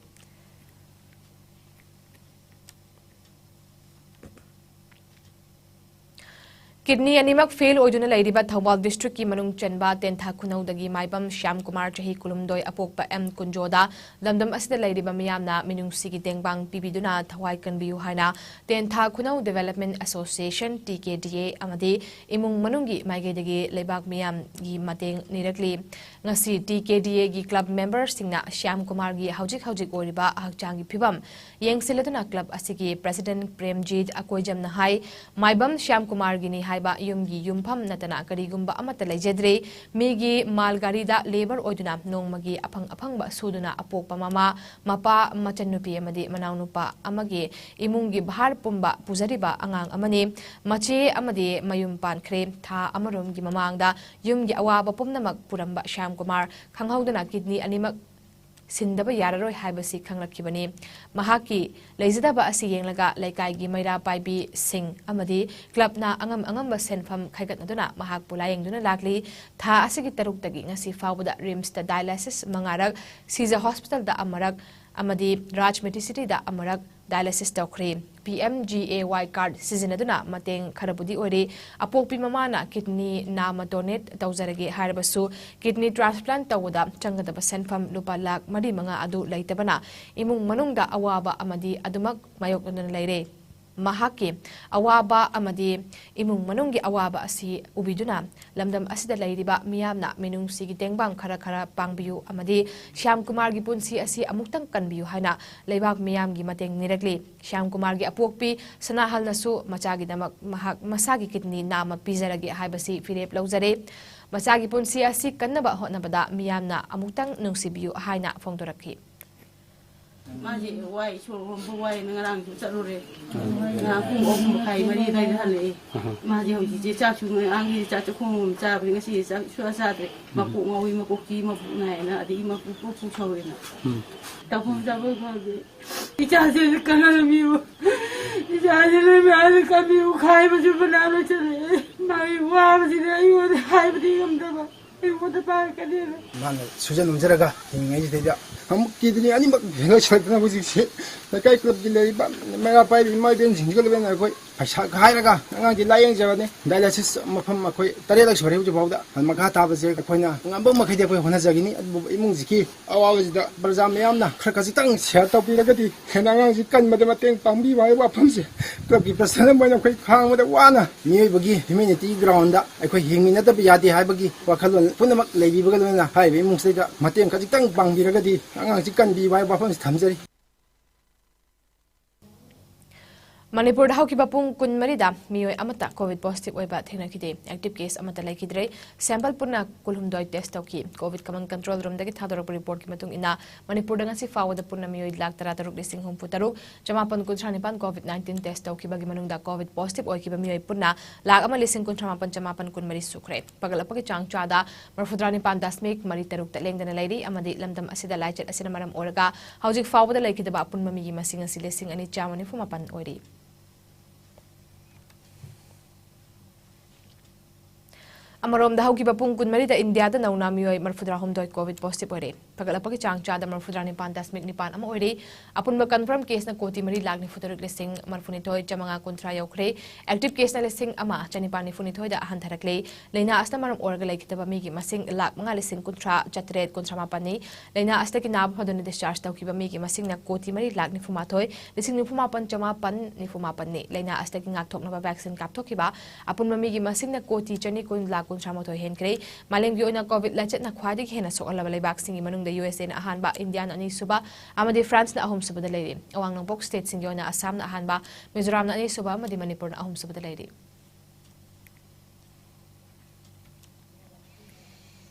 ꯀꯤꯗꯅꯤ ꯑꯅꯤꯃꯛ ꯐꯦꯜ ꯑꯣꯏꯗꯨꯅ ꯂꯩꯔꯤꯕ ꯊꯧꯕꯥꯜ ꯗꯤꯁꯇ꯭ꯔꯤꯛꯀꯤ ꯃꯅꯨꯡ ꯆꯟꯕ ꯇꯦꯟꯊꯥ ꯈꯨꯅꯧꯗꯒꯤ ꯃꯥꯏꯕꯝ ꯁ꯭ꯌꯥꯝ ꯀꯨꯃꯥꯔ, ꯆꯍꯤ ꯀꯨꯟꯍꯨꯝꯗꯣꯏ, ꯑꯄꯣꯛꯄ ꯑꯦꯝ ꯀꯨꯟꯖꯣꯗ, ꯂꯝꯗꯝ ꯑꯁꯤꯗ ꯂꯩꯔꯤꯕ ꯃꯤꯌꯥꯝꯅ ꯃꯤꯅꯨꯡꯁꯤꯒꯤ ꯇꯦꯡꯕꯥꯡ ꯄꯤꯕꯤꯗꯨꯅ ꯊꯋꯥꯏ ꯀꯟꯕꯤꯌꯨ ꯍꯥꯏꯅ ꯇꯦꯟꯊꯥ ꯈꯨꯅꯧ ꯗꯤꯚꯦꯂꯞꯃꯦꯟ ꯑꯦꯁꯣꯁꯤꯌꯦꯁꯟ, ꯇꯤ ꯀꯦ ꯗꯤ ꯑꯦ, ꯑꯃꯗꯤ ꯏꯃꯨꯡ ꯃꯅꯨꯡꯒꯤ ꯃꯥꯏꯀꯩꯗꯒꯤ ꯂꯩꯕꯥꯛ ꯃꯤꯌꯥꯝꯒꯤ ꯃꯇꯦꯡ ꯅꯤꯔꯛꯂꯤ꯫ ꯉꯁꯤ ꯇꯤ ꯀꯦ ꯗꯤ ꯑꯦꯒꯤ ꯀ꯭ꯂꯕ ꯃꯦꯝꯕꯔꯁꯤꯡꯅ ꯁ꯭ꯌꯥꯝ ꯀꯨꯃꯥꯔꯒꯤ ꯍꯧꯖꯤꯛ ꯍꯧꯖꯤꯛ ꯑꯣꯏꯔꯤꯕ ꯍꯛꯆꯥꯡꯒꯤ ꯐꯤꯕꯝ ꯌꯦꯡꯁꯤꯜꯂꯗꯨꯅ ꯀ꯭ꯂꯕ ꯑꯁꯤꯒꯤ ꯄ꯭ꯔꯦꯁꯤꯗꯦꯟꯠ ꯄ꯭ꯔꯦꯝꯖꯤꯠ ꯑꯀꯣꯏꯖꯝꯅ ꯍꯥꯏ, ꯃꯥꯏꯕꯝ ꯁ꯭ꯌꯥꯝ ꯀꯨꯃꯥꯔꯒꯤꯅꯤ ꯍꯥꯏꯕ ꯌꯨꯝꯒꯤ ꯌꯨꯝꯐꯝ ꯅꯠꯇꯅ ꯀꯔꯤꯒꯨꯝꯕ ꯑꯃꯠꯇ ꯂꯩꯖꯗ꯭ꯔꯦ꯫ ꯃꯤꯒꯤ ꯃꯥꯜ ꯒꯥꯔꯤꯗ ꯂꯦꯕꯔ ꯑꯣꯏꯗꯨꯅ ꯅꯣꯡꯃꯒꯤ ꯑꯐꯪ ꯑꯐꯪꯕ ꯁꯨꯗꯨꯅ ꯑꯄꯣꯛꯄ ꯃꯃꯥ, ꯃꯄꯥ, ꯃꯆꯟꯅꯨꯄꯤ ꯑꯃꯗꯤ ꯃꯅꯥꯎꯅꯨꯄꯥ ꯑꯃꯒꯤ ꯏꯃꯨꯡꯒꯤ ꯚꯥꯔ ꯄꯨꯝꯕ ꯄꯨꯖꯔꯤꯕ ꯑꯉꯥꯡ ꯑꯃꯅꯤ꯫ ꯃꯆꯦ ꯑꯃꯗꯤ ꯃꯌꯨꯝ ꯄꯥꯟꯈ꯭ꯔꯦ꯫ ꯊꯥ ꯑꯃꯔꯣꯝꯒꯤ ꯃꯃꯥꯡꯗ ꯌꯨꯝꯒꯤ ꯑꯋꯥꯕ ꯄꯨꯝꯅꯃꯛ ꯄꯨꯔꯝꯕ ꯁ꯭ꯌꯥꯝ ꯀꯨꯃꯥꯔ ꯈꯪꯍꯧꯗꯅ ꯀꯤꯗꯅꯤ ꯑꯅꯤꯃꯛ ꯁꯤꯟꯗꯕ ꯌꯥꯔꯔꯣꯏ ꯍꯥꯏꯕꯁꯤ ꯈꯪꯂꯛꯈꯤꯕꯅꯤ꯫ ꯃꯍꯥꯛꯀꯤ ꯂꯩꯖꯗꯕ ꯑꯁꯤ ꯌꯦꯡꯂꯒ ꯂꯩꯀꯥꯏꯒꯤ ꯃꯩꯔꯥ ꯄꯥꯏꯕꯤꯁꯤꯡ ꯑꯃꯗꯤ ꯀ꯭ꯂꯕꯅ ꯑꯉꯝ ꯑꯉꯝꯕ ꯁꯦꯟꯐꯝ ꯈꯥꯏꯒꯠꯅꯗꯨꯅ ꯃꯍꯥꯛꯄꯨ ꯂꯥꯌꯦꯡꯗꯨꯅ ꯂꯥꯛꯂꯤ꯫ ꯊꯥ ꯑꯁꯤꯒꯤ ꯇꯔꯨꯛꯇꯒꯤ ꯉꯁꯤ ꯐꯥꯎꯕꯗ ꯔꯤꯝꯁꯇ ꯗꯥꯏꯂꯥꯏꯁꯤꯁ ꯃꯉꯥꯔꯛ, ꯁꯤꯖ ꯍꯣꯁꯄꯤꯇꯥꯜꯗ ꯑꯃꯔꯛ ꯑꯃꯗꯤ ꯔꯥꯖ ꯃꯦꯗꯤꯁꯤꯇꯤꯗ ꯑꯃꯔꯛ ꯗꯥꯏꯂꯥꯏꯁꯤꯁ ꯇꯧꯈ꯭ꯔꯦ꯫ ꯄꯤ ꯑꯦꯝ ꯖꯤ ꯑꯦ ꯋꯥꯏ ꯀꯥꯔꯗ ꯁꯤꯖꯤꯟꯅꯗꯨꯅ ꯃꯇꯦꯡ ꯈꯔꯕꯨꯗꯤ ꯑꯣꯏꯔꯦ꯫ ꯑꯄꯣꯛꯄꯤ ꯃꯃꯥꯅ ꯀꯤꯗꯅꯤ ꯅꯥꯝꯃ ꯗꯣꯅꯦꯠ ꯇꯧꯖꯔꯒꯦ ꯍꯥꯏꯔꯕꯁꯨ ꯀꯤꯗꯅꯤ ꯇ꯭ꯔꯥꯟꯁꯄ꯭ꯂꯥꯟꯠ ꯇꯧꯕꯗ ꯆꯪꯒꯗꯕ ꯁꯦꯟꯐꯝ ꯂꯨꯄꯥ ꯂꯥꯈ ꯃꯔꯤ ꯃꯉꯥ ꯑꯗꯨ ꯂꯩꯇꯕꯅ ꯏꯃꯨꯡ ꯃꯅꯨꯡꯗ ꯑꯋꯥꯕ ꯑꯃꯗꯤ ꯑꯗꯨꯃꯛ ꯃꯥꯌꯣꯛꯅꯗꯨꯅ ꯂꯩꯔꯦ꯫ ꯃꯍꯥꯛꯀꯤ ꯑꯋꯥꯕ ꯑꯃꯗꯤ ꯏꯃꯨꯡ ꯃꯅꯨꯡꯒꯤ ꯑꯋꯥꯕ ꯑꯁꯤ ꯎꯕꯤꯗꯨꯅ ꯂꯝꯗꯝ ꯑꯁꯤꯗ ꯂꯩꯔꯤꯕ ꯃꯤꯌꯥꯝꯅ ꯃꯤꯅꯨꯡꯁꯤꯒꯤ ꯇꯦꯡꯕꯥꯡ ꯈꯔ ꯈꯔ ꯄꯥꯡꯕꯤꯌꯨ ꯑꯃꯗꯤ ꯁ꯭ꯌꯥꯝ ꯀꯨꯃꯥꯔꯒꯤ ꯄꯨꯟꯁꯤ ꯑꯁꯤ ꯑꯃꯨꯛꯇꯪ ꯀꯟꯕꯤꯌꯨ ꯍꯥꯏꯅ ꯂꯩꯕꯥꯛ ꯃꯤꯌꯥꯝꯒꯤ ꯃꯇꯦꯡ ꯅꯤꯔꯛꯂꯤ꯫ ꯁ꯭ꯌꯥꯝ ꯀꯨꯃꯥꯔꯒꯤ ꯑꯄꯣꯛꯄꯤ ꯁꯅꯥꯍꯜꯅꯁꯨ ꯃꯆꯥꯒꯤꯗꯃꯛ ꯃꯍꯥꯛ ꯃꯁꯥꯒꯤ ꯀꯤꯗꯅꯤ ꯅꯥꯝꯃ ꯄꯤꯖꯔꯒꯦ ꯍꯥꯏꯕꯁꯤ ꯐꯤꯔꯦꯞ ꯂꯧꯖꯔꯦ꯫ ꯃꯆꯥꯒꯤ ꯄꯨꯟꯁꯤ ꯑꯁꯤ ꯀꯟꯅꯕ ꯍꯣꯠꯅꯕꯗ ꯃꯤꯌꯥꯝꯅ ꯑꯃꯨꯛꯇꯪ ꯅꯨꯡꯁꯤꯕꯤꯌꯨ ꯍꯥꯏꯅ ꯐꯣꯡꯗꯣꯔꯛꯈꯤ꯫ ꯃꯥꯁꯦ ꯋꯥꯏ, ꯁꯣꯔ ꯍꯣꯟꯕ ꯋꯥꯏꯅ ꯉꯔꯥꯡꯁꯨ ꯆꯠꯂꯨꯔꯦ꯫ ꯉꯔꯥꯡ ꯄꯨꯡ ꯑꯍꯨꯝ ꯃꯈꯥꯏ, ꯃꯔꯤ ꯑꯗꯨꯋꯥꯏꯗ ꯍꯜꯂꯛꯑꯦ꯫ ꯃꯥꯁꯦ ꯍꯧꯖꯤꯛꯁꯦ ꯆꯥꯛꯁꯨ, ꯉꯔꯥꯡꯒꯤ ꯆꯥꯛ ꯆꯥꯛꯈꯣꯝ ꯑꯃ ꯆꯥꯕꯅꯤ, ꯉꯁꯤ ꯆꯥꯛ ꯁꯨꯡꯆꯥ ꯆꯥꯗ꯭ꯔꯦ꯫ ꯃꯀꯣꯛ ꯉꯥꯎꯏ, ꯃꯀꯣꯛ ꯆꯤꯛꯏ, ꯃꯕꯨꯛ ꯅꯥꯏꯅ, ꯑꯗꯒꯤ ꯃꯕꯨꯛ ꯄꯣꯛ ꯄꯣꯛ ꯁꯧꯋꯦꯅ꯫ ꯇꯧꯐꯝ ꯆꯥꯐꯝ ꯈꯪꯗꯦ꯫ ꯏꯆꯥꯁꯦ ꯀꯟꯅꯔꯝꯃꯤꯕ꯫ ꯏꯆꯥꯁꯦ ꯅꯣꯏ ꯃꯌꯥꯝꯅ ꯀꯟꯕꯤꯌꯨ, ꯈꯥꯏꯕꯁꯨ ꯐꯅꯌꯥꯝ ꯂꯣꯏꯁꯤꯜꯂꯛꯑꯦ꯫ ꯃꯥꯒꯤ ꯋꯥꯕꯁꯤꯗꯤ ꯑꯩꯉꯣꯟꯗ ꯍꯥꯏꯕꯗꯤ ꯉꯝꯗꯕ꯫ ꯑꯩꯉꯣꯟꯗ ꯄꯥꯏꯔꯛꯀꯅꯦꯅ꯫ ꯃꯥꯅ ꯁꯨꯖ ꯅꯣꯝꯖꯔꯒ ꯍꯤꯡꯉꯤꯉꯩꯁꯤꯗꯩꯗ ꯑꯃꯨꯛ ꯀꯤꯗꯅꯤ ꯑꯅꯤꯃꯛ ꯂꯣꯏꯁꯤꯜꯂꯛꯇꯅ ꯍꯧꯖꯤꯛꯁꯤ ꯂꯩꯀꯥꯏ ꯀ꯭ꯂꯕꯀꯤ ꯂꯩꯔꯤꯕ ꯃꯩꯔꯥ ꯄꯥꯏꯔꯤꯕ ꯏꯃꯥ ꯏꯕꯦꯟꯁꯤꯡꯁꯤꯒ ꯂꯣꯏꯅꯅ ꯑꯩꯈꯣꯏ ꯄꯩꯁꯥ ꯍꯥꯏꯔꯒ ꯑꯉꯥꯡꯁꯤ ꯂꯥꯏꯌꯦꯡꯖꯕꯅꯤ꯫ ꯗꯥꯏꯂꯥꯏꯁꯤꯁ ꯃꯐꯝ ꯑꯩꯈꯣꯏ ꯇꯔꯦꯠꯂꯛ ꯁꯨꯔꯦ ꯍꯧꯖꯤꯛ ꯐꯥꯎꯗ꯫ ꯃꯈꯥ ꯇꯥꯕꯁꯦ ꯑꯩꯈꯣꯏꯅ ꯉꯝꯕ ꯃꯈꯩꯗꯤ ꯑꯩꯈꯣꯏ ꯍꯣꯠꯅꯖꯒꯅꯤ꯫ ꯑꯗꯨꯕꯨ ꯏꯃꯨꯡꯁꯤꯒꯤ ꯑꯋꯥꯕꯁꯤꯗ ꯄ꯭ꯔꯖꯥ ꯃꯌꯥꯝꯅ ꯈꯔ ꯈꯖꯤꯛꯇꯪ ꯁꯤꯌꯔ ꯇꯧꯕꯤꯔꯒꯗꯤ ꯍꯦꯟꯅ ꯑꯉꯥꯡꯁꯤ ꯀꯟꯕꯗ ꯃꯇꯦꯡ ꯄꯥꯡꯕꯤꯕ ꯍꯥꯏꯕ ꯋꯥꯐꯝꯁꯦ ꯀ꯭ꯂꯕꯀꯤ ꯄ꯭ꯔꯁꯤꯗꯦꯟ ꯑꯃ ꯑꯣꯏꯅ ꯑꯩꯈꯣꯏ ꯈꯥꯡꯕꯗ ꯋꯥꯅ ꯃꯤꯑꯣꯏꯕꯒꯤ ꯍ꯭ꯌꯨꯃꯦꯅꯤꯇꯤ ꯒ꯭ꯔꯥꯎꯟꯗ ꯑꯩꯈꯣꯏ ꯍꯤꯡꯃꯤꯟꯅꯗꯕ ꯌꯥꯗꯦ ꯍꯥꯏꯕꯒꯤ ꯋꯥꯈꯜꯂꯣꯟ ꯄꯨꯝꯅꯃꯛ ꯂꯩꯕꯤꯕꯒ ꯂꯣꯏꯅꯅ ꯍꯥꯏꯔꯤꯕ ꯏꯃꯨꯡꯁꯤꯗ ꯃꯇꯦꯡ ꯈꯖꯤꯛꯇꯪ ꯄꯥꯡꯕꯤꯔꯒꯗꯤ ꯑꯉꯥꯡꯁꯤ ꯀꯟꯕꯤꯕ ꯍꯥꯏꯕ ꯋꯥꯐꯝꯁꯤ ꯊꯝꯖꯔꯤ꯫ ꯃꯅꯤꯄꯨꯔꯗ ꯍꯧꯈꯤꯕ ꯄꯨꯡ ꯀꯨꯟꯃꯔꯤꯗ ꯃꯤꯑꯣꯏ ꯑꯃꯠꯇ ꯀꯣꯚꯤꯗ ꯄꯣꯖꯤꯇꯤꯚ ꯑꯣꯏꯕ ꯊꯦꯡꯅꯈꯤꯗꯦ꯫ ꯑꯦꯛꯇꯤꯚ ꯀꯦꯁ ꯑꯃꯠꯇ ꯂꯩꯈꯤꯗ꯭ꯔꯦ꯫ ꯁꯦꯝꯄꯜ ꯄꯨꯟꯅ ꯀꯨꯟꯍꯨꯝꯗꯣꯏ ꯇꯦꯁ ꯇꯧꯈꯤ꯫ ꯀꯣꯚꯤꯗ ꯀꯃꯟ ꯀꯟꯇ꯭ꯔꯣꯜ ꯔꯨꯝꯗꯒꯤ ꯊꯥꯗꯣꯔꯛꯄ ꯔꯤꯄꯣꯔꯠꯀꯤ ꯃꯇꯨꯡ ꯏꯟꯅ, ꯃꯅꯤꯄꯨꯔꯗ ꯉꯁꯤ ꯐꯥꯎꯕꯗ ꯄꯨꯟꯅ ꯃꯤꯑꯣꯏ ꯂꯥꯈ ꯇꯔꯥꯇꯔꯨꯛ ꯂꯤꯁꯤꯡ ꯍꯨꯝꯐꯨꯇꯔꯨꯛ ꯆꯃꯥꯄꯟ ꯀꯨꯟꯊ꯭ꯔꯥ ꯅꯤꯄꯥꯟ ꯀꯣꯚꯤꯗ ꯅꯥꯏꯟꯇꯤꯟ ꯇꯦꯁ ꯇꯧꯈꯤꯕꯒꯤ ꯃꯅꯨꯡꯗ ꯀꯣꯚꯤꯗ ꯄꯣꯖꯤꯇꯤꯚ ꯑꯣꯏꯈꯤꯕ ꯃꯤꯑꯣꯏ ꯄꯨꯟꯅ ꯂꯥꯈ ꯑꯃ ꯂꯤꯁꯤꯡ ꯀꯨꯟꯊ꯭ꯔꯥ ꯃꯥꯄꯟ ꯆꯃꯥꯄꯟ ꯀꯨꯟꯃꯔꯤ ꯁꯨꯈ꯭ꯔꯦ꯫ ꯐꯒꯠꯂꯛꯄꯒꯤ ꯆꯥꯡ ꯆꯥꯗ ꯃꯔꯤꯐꯨꯇꯔꯥ ꯅꯤꯄꯥꯟ ꯗꯁꯃꯤꯛ ꯃꯔꯤ ꯇꯔꯨꯛꯇ ꯂꯦꯡꯗꯅ ꯂꯩꯔꯤ ꯑꯃꯗꯤ ꯂꯝꯗꯝ ꯑꯁꯤꯗ ꯂꯥꯏꯆꯠ ꯑꯁꯤꯅ ꯃꯔꯝ ꯑꯣꯏꯔꯒ ꯍꯧꯖꯤꯛ ꯐꯥꯎꯕꯗ ꯂꯩꯈꯤꯗꯕ ꯑꯄꯨꯟꯕ ꯃꯤꯒꯤ ꯃꯁꯤꯡ ꯑꯁꯤ ꯂꯤꯁꯤꯡ ꯑꯅꯤ ꯆꯥꯝꯃ ꯅꯤꯐꯨ ꯃꯥꯄꯟ ꯑꯣꯏꯔꯤ꯫ ꯑꯃꯔꯣꯝꯗ, ꯍꯧꯈꯤꯕ ꯄꯨꯡ ꯀꯨꯟꯃꯔꯤꯗ ꯏꯟꯗꯤꯌꯥꯗ ꯅꯧꯅ ꯃꯤꯑꯣꯏ ꯃꯔꯤꯐꯨꯇꯔꯥꯍꯨꯝꯗꯣꯏ ꯀꯣꯚꯤꯗ ꯄꯣꯖꯤꯇꯤꯚ ꯑꯣꯏꯔꯦ꯫ ꯐꯒꯠꯂꯛꯄꯒꯤ ꯆꯥꯡ ꯆꯥꯗ ꯃꯔꯤꯐꯨꯇꯔꯥ ꯅꯤꯄꯥꯟ ꯗꯁꯃꯤꯛ ꯅꯤꯄꯥꯟ ꯑꯃ ꯑꯣꯏꯔꯦ꯫ ꯑꯄꯨꯟꯕ ꯀꯟꯐꯥꯔꯝ ꯀꯦꯁꯅ ꯀꯣꯇꯤ ꯃꯔꯤ ꯂꯥꯈ ꯅꯤꯐꯨꯇꯔꯨꯛ ꯂꯤꯁꯤꯡ ꯃꯔꯤꯐꯨꯅꯤꯊꯣꯏ ꯆꯥꯃꯉꯥ ꯀꯨꯟꯊ꯭ꯔꯥ ꯌꯧꯈ꯭ꯔꯦ꯫ ꯑꯦꯛꯇꯤꯚ ꯀꯦꯁꯅ ꯂꯤꯁꯤꯡ ꯑꯃ ꯆꯅꯤꯄꯥꯟ ꯅꯤꯐꯨꯅꯤꯊꯣꯏꯗ ꯍꯟꯊꯔꯛꯂꯦ꯫ ꯂꯥꯏꯅꯥ ꯑꯁꯤꯅ ꯃꯔꯝ ꯑꯣꯏꯔꯒ ꯂꯩꯈꯤꯗꯕ ꯃꯤꯒꯤ ꯃꯁꯤꯡ ꯂꯥꯈ ꯃꯉꯥ ꯂꯤꯁꯤꯡ ꯀꯨꯟꯊ꯭ꯔꯥ ꯆꯥꯇꯔꯦꯠ ꯀꯨꯟꯊ꯭ꯔꯥ ꯃꯥꯄꯟꯅꯤ꯫ ꯂꯥꯏꯅꯥ ꯑꯁꯤꯗꯒꯤ ꯅꯥꯕ ꯐꯗꯨꯅ ꯗꯤꯁꯆꯥꯔꯖ ꯇꯧꯈꯤꯕ ꯃꯤꯒꯤ ꯃꯁꯤꯡꯅ ꯀꯣꯇꯤ ꯃꯔꯤ ꯂꯥꯈ ꯅꯤꯐꯨꯃꯥꯊꯣꯏ ꯂꯤꯁꯤꯡ ꯅꯤꯐꯨꯃꯥꯄꯟ ꯆꯃꯥꯄꯟ ꯅꯤꯐꯨꯃꯥꯄꯟꯅꯤ꯫ ꯂꯥꯏꯅꯥ ꯑꯁꯤꯗꯒꯤ ꯉꯥꯛꯊꯣꯛꯅꯕ ꯚꯦꯛꯁꯤꯟ ꯀꯥꯞꯊꯣꯛꯈꯤꯕ ꯑꯄꯨꯟꯕ ꯃꯤꯒꯤ ꯃꯁꯤꯡꯅ ꯀꯣꯇꯤ ꯆꯅꯤ ꯀꯨꯟ ꯂꯥꯈ ꯀꯨꯟꯊ꯭ꯔꯥ ꯃꯥꯊꯣꯏ ꯍꯦꯟꯈ꯭ꯔꯦ꯫ ꯃꯥꯂꯦꯝꯒꯤ ꯑꯣꯏꯅ ꯀꯣꯚꯤꯗ ꯂꯥꯏꯆꯠꯅ ꯈ꯭ꯋꯥꯏꯗꯒꯤ ꯍꯦꯟꯅ ꯁꯣꯛꯍꯜꯂꯕ ꯂꯩꯕꯥꯛꯁꯤꯡꯒꯤ ꯃꯅꯨꯡꯗ ꯌꯨ ꯑꯦꯁ ꯑꯦꯅ ꯑꯍꯥꯟꯕ, ꯏꯟꯗꯤꯌꯥꯅ ꯑꯅꯤꯁꯨꯕ ꯑꯃꯗꯤ ꯐ꯭ꯔꯥꯟꯁꯅ ꯑꯍꯨꯝꯁꯨꯕꯗ ꯂꯩꯔꯤ꯫ ꯑꯋꯥꯡ ꯅꯣꯡꯄꯣꯛ ꯁ꯭ꯇꯦꯠꯁꯤꯡꯒꯤ ꯑꯣꯏꯅ ꯑꯁꯥꯝꯅ ꯑꯍꯥꯟꯕ, ꯃꯤꯖꯣꯔꯥꯝꯅ ꯑꯅꯤꯁꯨꯕ ꯑꯃꯗꯤ ꯃꯅꯤꯄꯨꯔꯅ ꯑꯍꯨꯝꯁꯨꯕꯗ ꯂꯩꯔꯤ꯫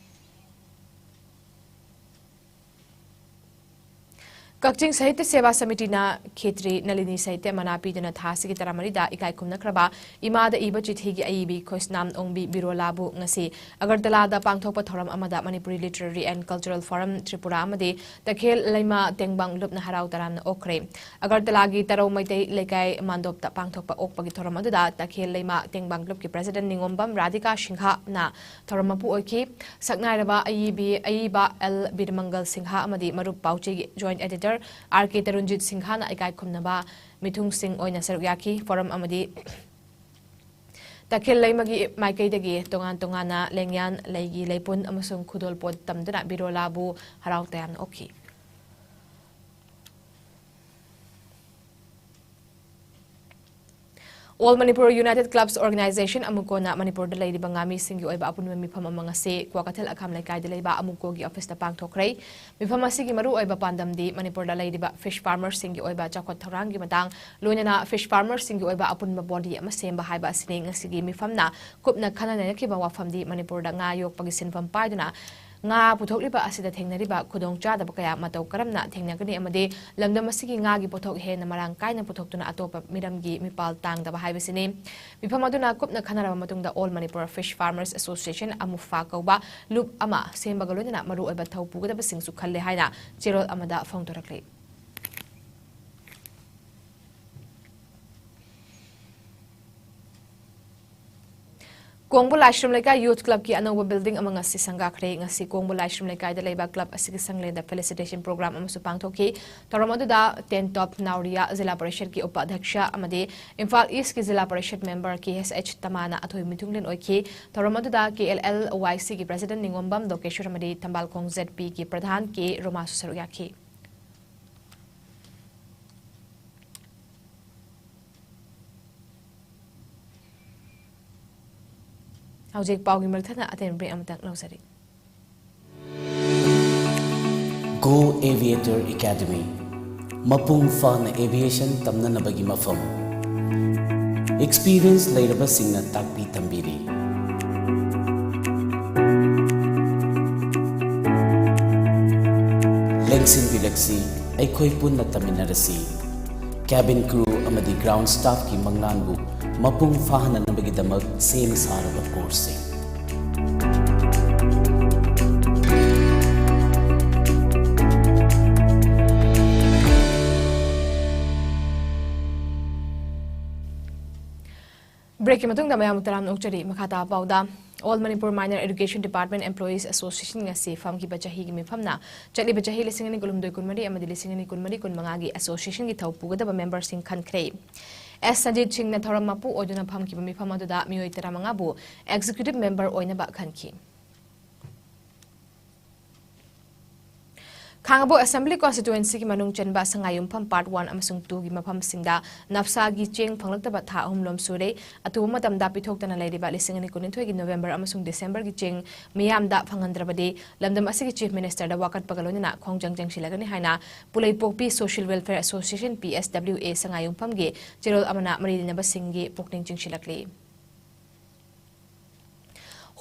ꯀꯛꯆꯤꯡ ꯁꯥꯍꯤꯇ꯭ꯌ ꯁꯦꯕꯥ ꯁꯃꯤꯇꯤꯅ ꯈꯦꯇ꯭ꯔꯤ ꯅꯂꯤꯅꯤ ꯁꯥꯍꯤꯇ꯭ꯌ ꯃꯅꯥ ꯄꯤꯗꯨꯅ ꯊꯥ ꯑꯁꯤꯒꯤ ꯇꯔꯥꯃꯔꯤꯗ ꯏꯀꯥꯏ ꯈꯨꯝꯅꯈ꯭ꯔꯕ ꯏꯃꯥꯗ ꯏꯕ ꯆꯤꯊꯤꯒꯤ ꯑꯏꯕꯤ ꯈꯣꯏꯁꯅꯥꯝ ꯑꯣꯡꯕꯤ ꯕꯤꯔꯣꯂꯥꯕꯨ ꯉꯁꯤ ꯑꯒꯔꯇꯂꯥꯗ ꯄꯥꯡꯊꯣꯛꯄ ꯊꯧꯔꯝ ꯑꯃꯗ Manipuri literary and cultural forum Tripura ꯑꯃꯗꯤ ꯇꯈꯦꯜ ꯂꯩꯃ ꯇꯦꯡꯕꯥꯡ ꯂꯨꯞꯅ ꯍꯔꯥꯎ ꯇꯔꯥꯝꯅ ꯑꯣꯛꯈ꯭ꯔꯦ꯫ ꯑꯒꯔꯇꯂꯥꯒꯤ ꯇꯔꯧ ꯃꯩꯇꯩ ꯂꯩꯀꯥꯏ ꯃꯥꯟꯗꯣꯞꯇ ꯄꯥꯡꯊꯣꯛꯄ ꯑꯣꯛꯄꯒꯤ ꯊꯧꯔꯝ ꯑꯗꯨꯗ ꯇꯈꯦꯜ ꯂꯩꯃ ꯇꯦꯡꯕꯥꯡ ꯂꯨꯞꯀꯤ ꯄ꯭ꯔꯁꯤꯗꯦꯟ ꯅꯤꯉꯣꯝꯕꯝ ꯔꯥꯙꯤꯀꯥ ꯁꯤꯡꯍꯅ ꯊꯧꯔꯝ ꯃꯄꯨ ꯑꯣꯏꯈꯤ꯫ ꯁꯛꯅꯥꯏꯔꯕ ꯑꯏꯕꯤ, ꯑꯏꯕ ꯑꯦꯜ ꯕꯤꯔꯃꯪꯒꯜ ꯁꯤꯡꯍ ꯑꯃꯗꯤ ꯃꯔꯨꯞ ꯄꯥꯎꯆꯦꯒꯤ ꯖꯣꯏꯟꯠ ꯑꯦꯗꯤꯇꯔ ꯑꯥꯔ ꯀꯦ ꯇꯔꯨꯟꯖꯤꯠ ꯁꯤꯡꯍꯥꯅ ꯏꯀꯥꯏ ꯈꯨꯝꯅꯕ ꯃꯤꯊꯨꯡꯁꯤꯡ ꯑꯣꯏꯅ ꯁꯔꯨꯛ ꯌꯥꯈꯤ꯫ ꯐꯣꯔꯝ ꯑꯃꯗꯤ ꯇꯈꯦꯜ ꯂꯩꯃꯒꯤ ꯃꯥꯏꯀꯩꯗꯒꯤ ꯇꯣꯉꯥꯟ ꯇꯣꯉꯥꯟꯅ ꯂꯦꯡꯌꯥꯟ ꯂꯩꯒꯤ ꯂꯩꯄꯨꯟ ꯑꯃꯁꯨꯡ ꯈꯨꯗꯣꯜꯄꯣꯠ ꯇꯝꯗꯨꯅ ꯕꯤꯔꯣꯂꯥꯕꯨ ꯍꯔꯥꯎ ꯇꯌꯥꯝꯅ ꯑꯣꯛꯈꯤ꯫ All Manipur United Clubs Organization, ꯑꯃꯨꯀꯣꯅ ꯃꯅꯤꯄꯨꯔꯗ ꯂꯩꯔꯤꯕ ꯉꯥꯃꯤꯁꯤꯡꯒꯤ ꯑꯣꯏꯕ ꯑꯄꯨꯟꯕ ꯃꯤꯐꯝ ꯑꯃ ꯉꯁꯤ ꯀ꯭ꯋꯥꯀꯩꯊꯦꯜ ꯑꯈꯥꯝ ꯂꯩꯀꯥꯏꯗ ꯂꯩꯕ ꯑꯃꯨꯀꯣꯒꯤ ꯑꯣꯐꯤꯁꯇ ꯄꯥꯡꯊꯣꯛꯈ꯭ꯔꯦ꯫ ꯃꯤꯐꯝ ꯑꯁꯤꯒꯤ ꯃꯔꯨꯑꯣꯏꯕ ꯄꯥꯟꯗꯝꯗꯤ ꯃꯅꯤꯄꯨꯔꯗ ꯂꯩꯔꯤꯕ ꯐꯤꯁ ꯐꯥꯔꯃꯔꯁꯤꯡꯒꯤ ꯑꯣꯏꯕ ꯆꯥꯎꯈꯠ ꯊꯧꯔꯥꯡꯒꯤ ꯃꯇꯥꯡ, ꯂꯣꯏꯅꯅ ꯐꯤꯁ ꯐꯥꯔꯃꯔꯁꯤꯡꯒꯤ ꯑꯣꯏꯕ ꯑꯄꯨꯟꯕ ꯕꯣꯗꯤ ꯑꯃ ꯁꯦꯝꯕ ꯍꯥꯏꯕ ꯑꯁꯤꯅꯤ꯫ ꯉꯁꯤꯒꯤ ꯃꯤꯐꯝꯅ ꯀꯨꯞꯅ ꯈꯟꯅ ꯅꯩꯅꯈꯤꯕ ꯋꯥꯐꯝꯗꯤ ꯃꯅꯤꯄꯨꯔꯗ ꯉꯥ ꯌꯣꯛꯄꯒꯤ ꯁꯤꯟꯐꯝ ꯄꯥꯏꯗꯨꯅ ꯉꯥ ꯄꯨꯊꯣꯛꯂꯤꯕ ꯑꯁꯤꯗ ꯊꯦꯡꯅꯔꯤꯕ ꯈꯨꯗꯣꯡꯆꯥꯗꯕ ꯀꯌꯥ ꯃꯇꯧ ꯀꯔꯝꯅ ꯊꯦꯡꯅꯒꯅꯤ ꯑꯃꯗꯤ ꯂꯝꯗꯝ ꯑꯁꯤꯒꯤ ꯉꯥꯒꯤ ꯄꯣꯠꯊꯣꯛ ꯍꯦꯟꯅ ꯃꯔꯥꯡ ꯀꯥꯏꯅ ꯄꯨꯊꯣꯛꯇꯨꯅ ꯑꯇꯣꯞꯄ ꯃꯤꯔꯝꯒꯤ ꯃꯤꯄꯥꯜ ꯇꯥꯡꯗꯕ ꯍꯥꯏꯕꯁꯤꯅꯤ꯫ ꯃꯤꯐꯝ ꯑꯗꯨꯅ ꯀꯨꯞꯅ ꯈꯟꯅꯔꯕ ꯃꯇꯨꯡꯗ All Manipur Fish Farmers Association, ꯑꯃꯨꯐꯥ ꯀꯧꯕ ꯂꯨꯞ ꯑꯃ ꯁꯦꯝꯕꯒ ꯂꯣꯏꯅꯅ ꯃꯔꯨꯑꯣꯏꯕ ꯊꯧ ꯄꯨꯒꯗꯕꯁꯤꯡꯁꯨ ꯈꯜꯂꯦ ꯍꯥꯏꯅ ꯆꯦꯔꯣꯜ ꯑꯃꯗ ꯐꯣꯡꯗꯣꯔꯛꯂꯤ꯫ ꯀꯣꯡꯕ ꯂꯥꯏꯁ꯭ꯔꯝ ꯂꯩꯀꯥꯏ ꯌꯨꯊ ꯀ꯭ꯂꯕꯀꯤ ꯑꯅꯧꯕ ꯕꯤꯜꯗꯤꯡ ꯑꯃ ꯉꯁꯤ ꯁꯪꯒꯥꯈ꯭ꯔꯦ꯫ ꯉꯁꯤ ꯀꯣꯡꯕ ꯂꯥꯏꯁ꯭ꯔꯝ ꯂꯩꯀꯥꯏꯗ ꯂꯩꯕ ꯀ꯭ꯂꯕ ꯑꯁꯤꯒꯤ ꯁꯪꯂꯦꯟꯗ ꯐꯦꯂꯤꯁꯤꯇꯦꯁꯟ ꯄ꯭ꯔꯣꯒ꯭ꯔꯥꯝ ꯑꯃꯁꯨ ꯄꯥꯡꯊꯣꯛꯈꯤ꯫ ꯊꯧꯔꯝ ꯑꯗꯨꯗ ꯇꯦꯟꯇꯣꯞ ꯅꯥꯎꯔꯤꯌꯥ ꯖꯤꯂꯥ ꯄꯔꯤꯁꯗꯀꯤ ꯎꯄꯥꯙ꯭ꯌꯛꯁ ꯑꯃꯗꯤ ꯏꯝꯐꯥꯜ ꯏꯁ꯭ꯠꯀꯤ ꯖꯤꯂꯥ ꯄꯔꯤꯁꯗ ꯃꯦꯝꯕꯔ ꯀꯦ ꯑꯦꯁ ꯑꯩꯆ ꯇꯃꯥꯅ ꯑꯊꯣꯏ ꯃꯤꯊꯨꯡꯂꯦꯟ ꯑꯣꯏꯈꯤ꯫ ꯊꯧꯔꯝ ꯑꯗꯨꯗ ꯀꯦ ꯑꯦꯜ ꯑꯦꯜ ꯋꯥꯏ ꯁꯤꯒꯤ ꯄ꯭ꯔꯦꯁꯤꯗꯦꯟꯠ ꯅꯤꯉꯣꯝꯕꯝ ꯂꯣꯀꯦꯁ꯭ꯋꯔ ꯑꯃꯗꯤ ꯊꯝꯕꯥꯜꯈꯣꯡ ꯖꯦꯗ ꯄꯤꯒꯤ ꯄ꯭ꯔꯙꯥꯟ ꯀꯦ ꯔꯣꯃꯥꯁꯨ ꯁꯔꯨꯛ ꯌꯥꯈꯤ꯫ ꯍꯧꯖꯤꯛ ꯄꯥꯎꯒꯤ ꯃꯔꯛ ꯊꯠꯅ ꯑꯇꯦꯟꯕ ꯕ꯭ꯔꯦꯛ ꯑꯃꯇꯪ ꯂꯧꯖꯔꯤ꯫ Go Aviator Academy, ꯃꯄꯨꯡ ꯐꯥꯅ ꯑꯦꯚꯤꯌꯦꯁꯟ ꯇꯝꯅꯅꯕꯒꯤ ꯃꯐꯝ꯫ ꯑꯦꯛꯁꯄꯤꯔꯤꯌꯦꯟꯁ ꯂꯩꯔꯕꯁꯤꯡꯅ ꯇꯥꯛꯄꯤ ꯇꯝꯕꯤꯔꯤ꯫ ꯂꯦꯡꯁꯤꯟꯕꯤꯔꯛꯁꯤ, ꯑꯩꯈꯣꯏ ꯄꯨꯟꯅ ꯇꯝꯃꯤꯟꯅꯔꯁꯤ꯫ ꯀꯦꯕꯤꯟ ꯀ꯭ꯔꯨ ꯑꯃꯗꯤ ꯒ꯭ꯔꯥꯎꯟ ꯁ꯭ꯇꯥꯐꯀꯤ ꯃꯪꯂꯥꯟꯕꯨ ꯃꯄꯨꯡ ꯐꯥꯍꯟꯅꯅꯕꯒꯤꯗꯃꯛ ꯁꯦꯝ ꯁꯥꯔꯕ ꯀꯣꯔꯁꯁꯤꯡ꯫ ꯕ꯭ꯔꯦꯛꯀꯤ ꯃꯇꯨꯡꯗ ꯃꯌꯥꯝꯕꯨ ꯇꯔꯥꯝꯅ ꯑꯣꯛꯆꯔꯤ꯫ ꯃꯈꯥ ꯇꯥꯕ ꯄꯥꯎꯗ, All Manipur Minor Education Department Employees Association ꯉꯁꯤ ꯐꯝꯈꯤꯕ ꯆꯍꯤꯒꯤ ꯃꯤꯐꯝꯅ ꯆꯠꯂꯤꯕ ꯆꯍꯤ ꯂꯤꯁꯤꯡ ꯑꯅꯤ ꯀꯨꯟꯍꯨꯝꯗꯣꯏ ꯀꯨꯟꯃꯔꯤ ꯑꯃꯗꯤ ꯂꯤꯁꯤꯡ ꯑꯅꯤ ꯀꯨꯟꯃꯔꯤ ꯀꯨꯟꯃꯉꯥꯒꯤ associationꯒꯤ ꯊꯧ ꯄꯨꯒꯗꯕ memberꯁꯤꯡ ꯈꯟꯈ꯭ꯔꯦ꯫ ꯑꯦꯁ ꯁꯟꯖꯤꯠ ꯁꯤꯡꯅ ꯊꯧꯔꯝ ꯃꯄꯨ ꯑꯣꯏꯗꯨꯅ ꯐꯝꯈꯤꯕ ꯃꯤꯐꯝ ꯑꯗꯨꯗ ꯃꯤꯑꯣꯏ ꯇꯔꯥꯃꯉꯥꯕꯨ executive member ꯑꯣꯏꯅꯕ ꯈꯟꯈꯤ꯫ ꯈꯥꯉꯕꯣꯛ Assembly Constituencyꯒꯤ ꯃꯅꯨꯡ ꯆꯟꯕ ꯁꯉꯥꯏꯌꯨꯝꯐꯝ Part One ꯑꯃꯁꯨꯡ Twoꯒꯤ ꯃꯐꯝꯁꯤꯡꯗ ꯅꯞꯁꯥꯒꯤ ꯆꯦꯡ ꯐꯪꯂꯛꯇꯕ ꯊꯥ ꯑꯍꯨꯝꯂꯣꯝ ꯁꯨꯔꯦ꯫ ꯑꯊꯨꯕ ꯃꯇꯝꯗ ꯄꯤꯊꯣꯛꯇꯅ ꯂꯩꯔꯤꯕ ꯂꯤꯁꯤꯡ ꯑꯅꯤ ꯀꯨꯟꯅꯤꯊꯣꯏꯒꯤ November ꯑꯃꯁꯨꯡ Decemberꯒꯤ ꯆꯦꯡ ꯃꯤꯌꯥꯝꯗ ꯐꯪꯍꯟꯗ꯭ꯔꯕꯗꯤ ꯂꯝꯗꯝ ꯑꯁꯤꯒꯤ Chief Ministerꯗ ꯋꯥꯀꯠꯄꯒ ꯂꯣꯏꯅꯅ ꯈꯣꯡꯖꯪ ꯆꯪꯁꯤꯜꯂꯒꯅꯤ ꯍꯥꯏꯅ ꯄꯨꯂꯩꯄꯣꯛꯄꯤ Social Welfare Association, P S W A, ꯁꯉꯥꯏꯌꯨꯝꯐꯝꯒꯤ ꯆꯦꯔꯣꯜ ꯑꯃꯅ ꯃꯔꯤ ꯂꯩꯅꯕꯁꯤꯡꯒꯤ ꯄꯨꯛꯅꯤꯡ ꯆꯤꯡꯁꯤꯜꯂꯛꯂꯤ꯫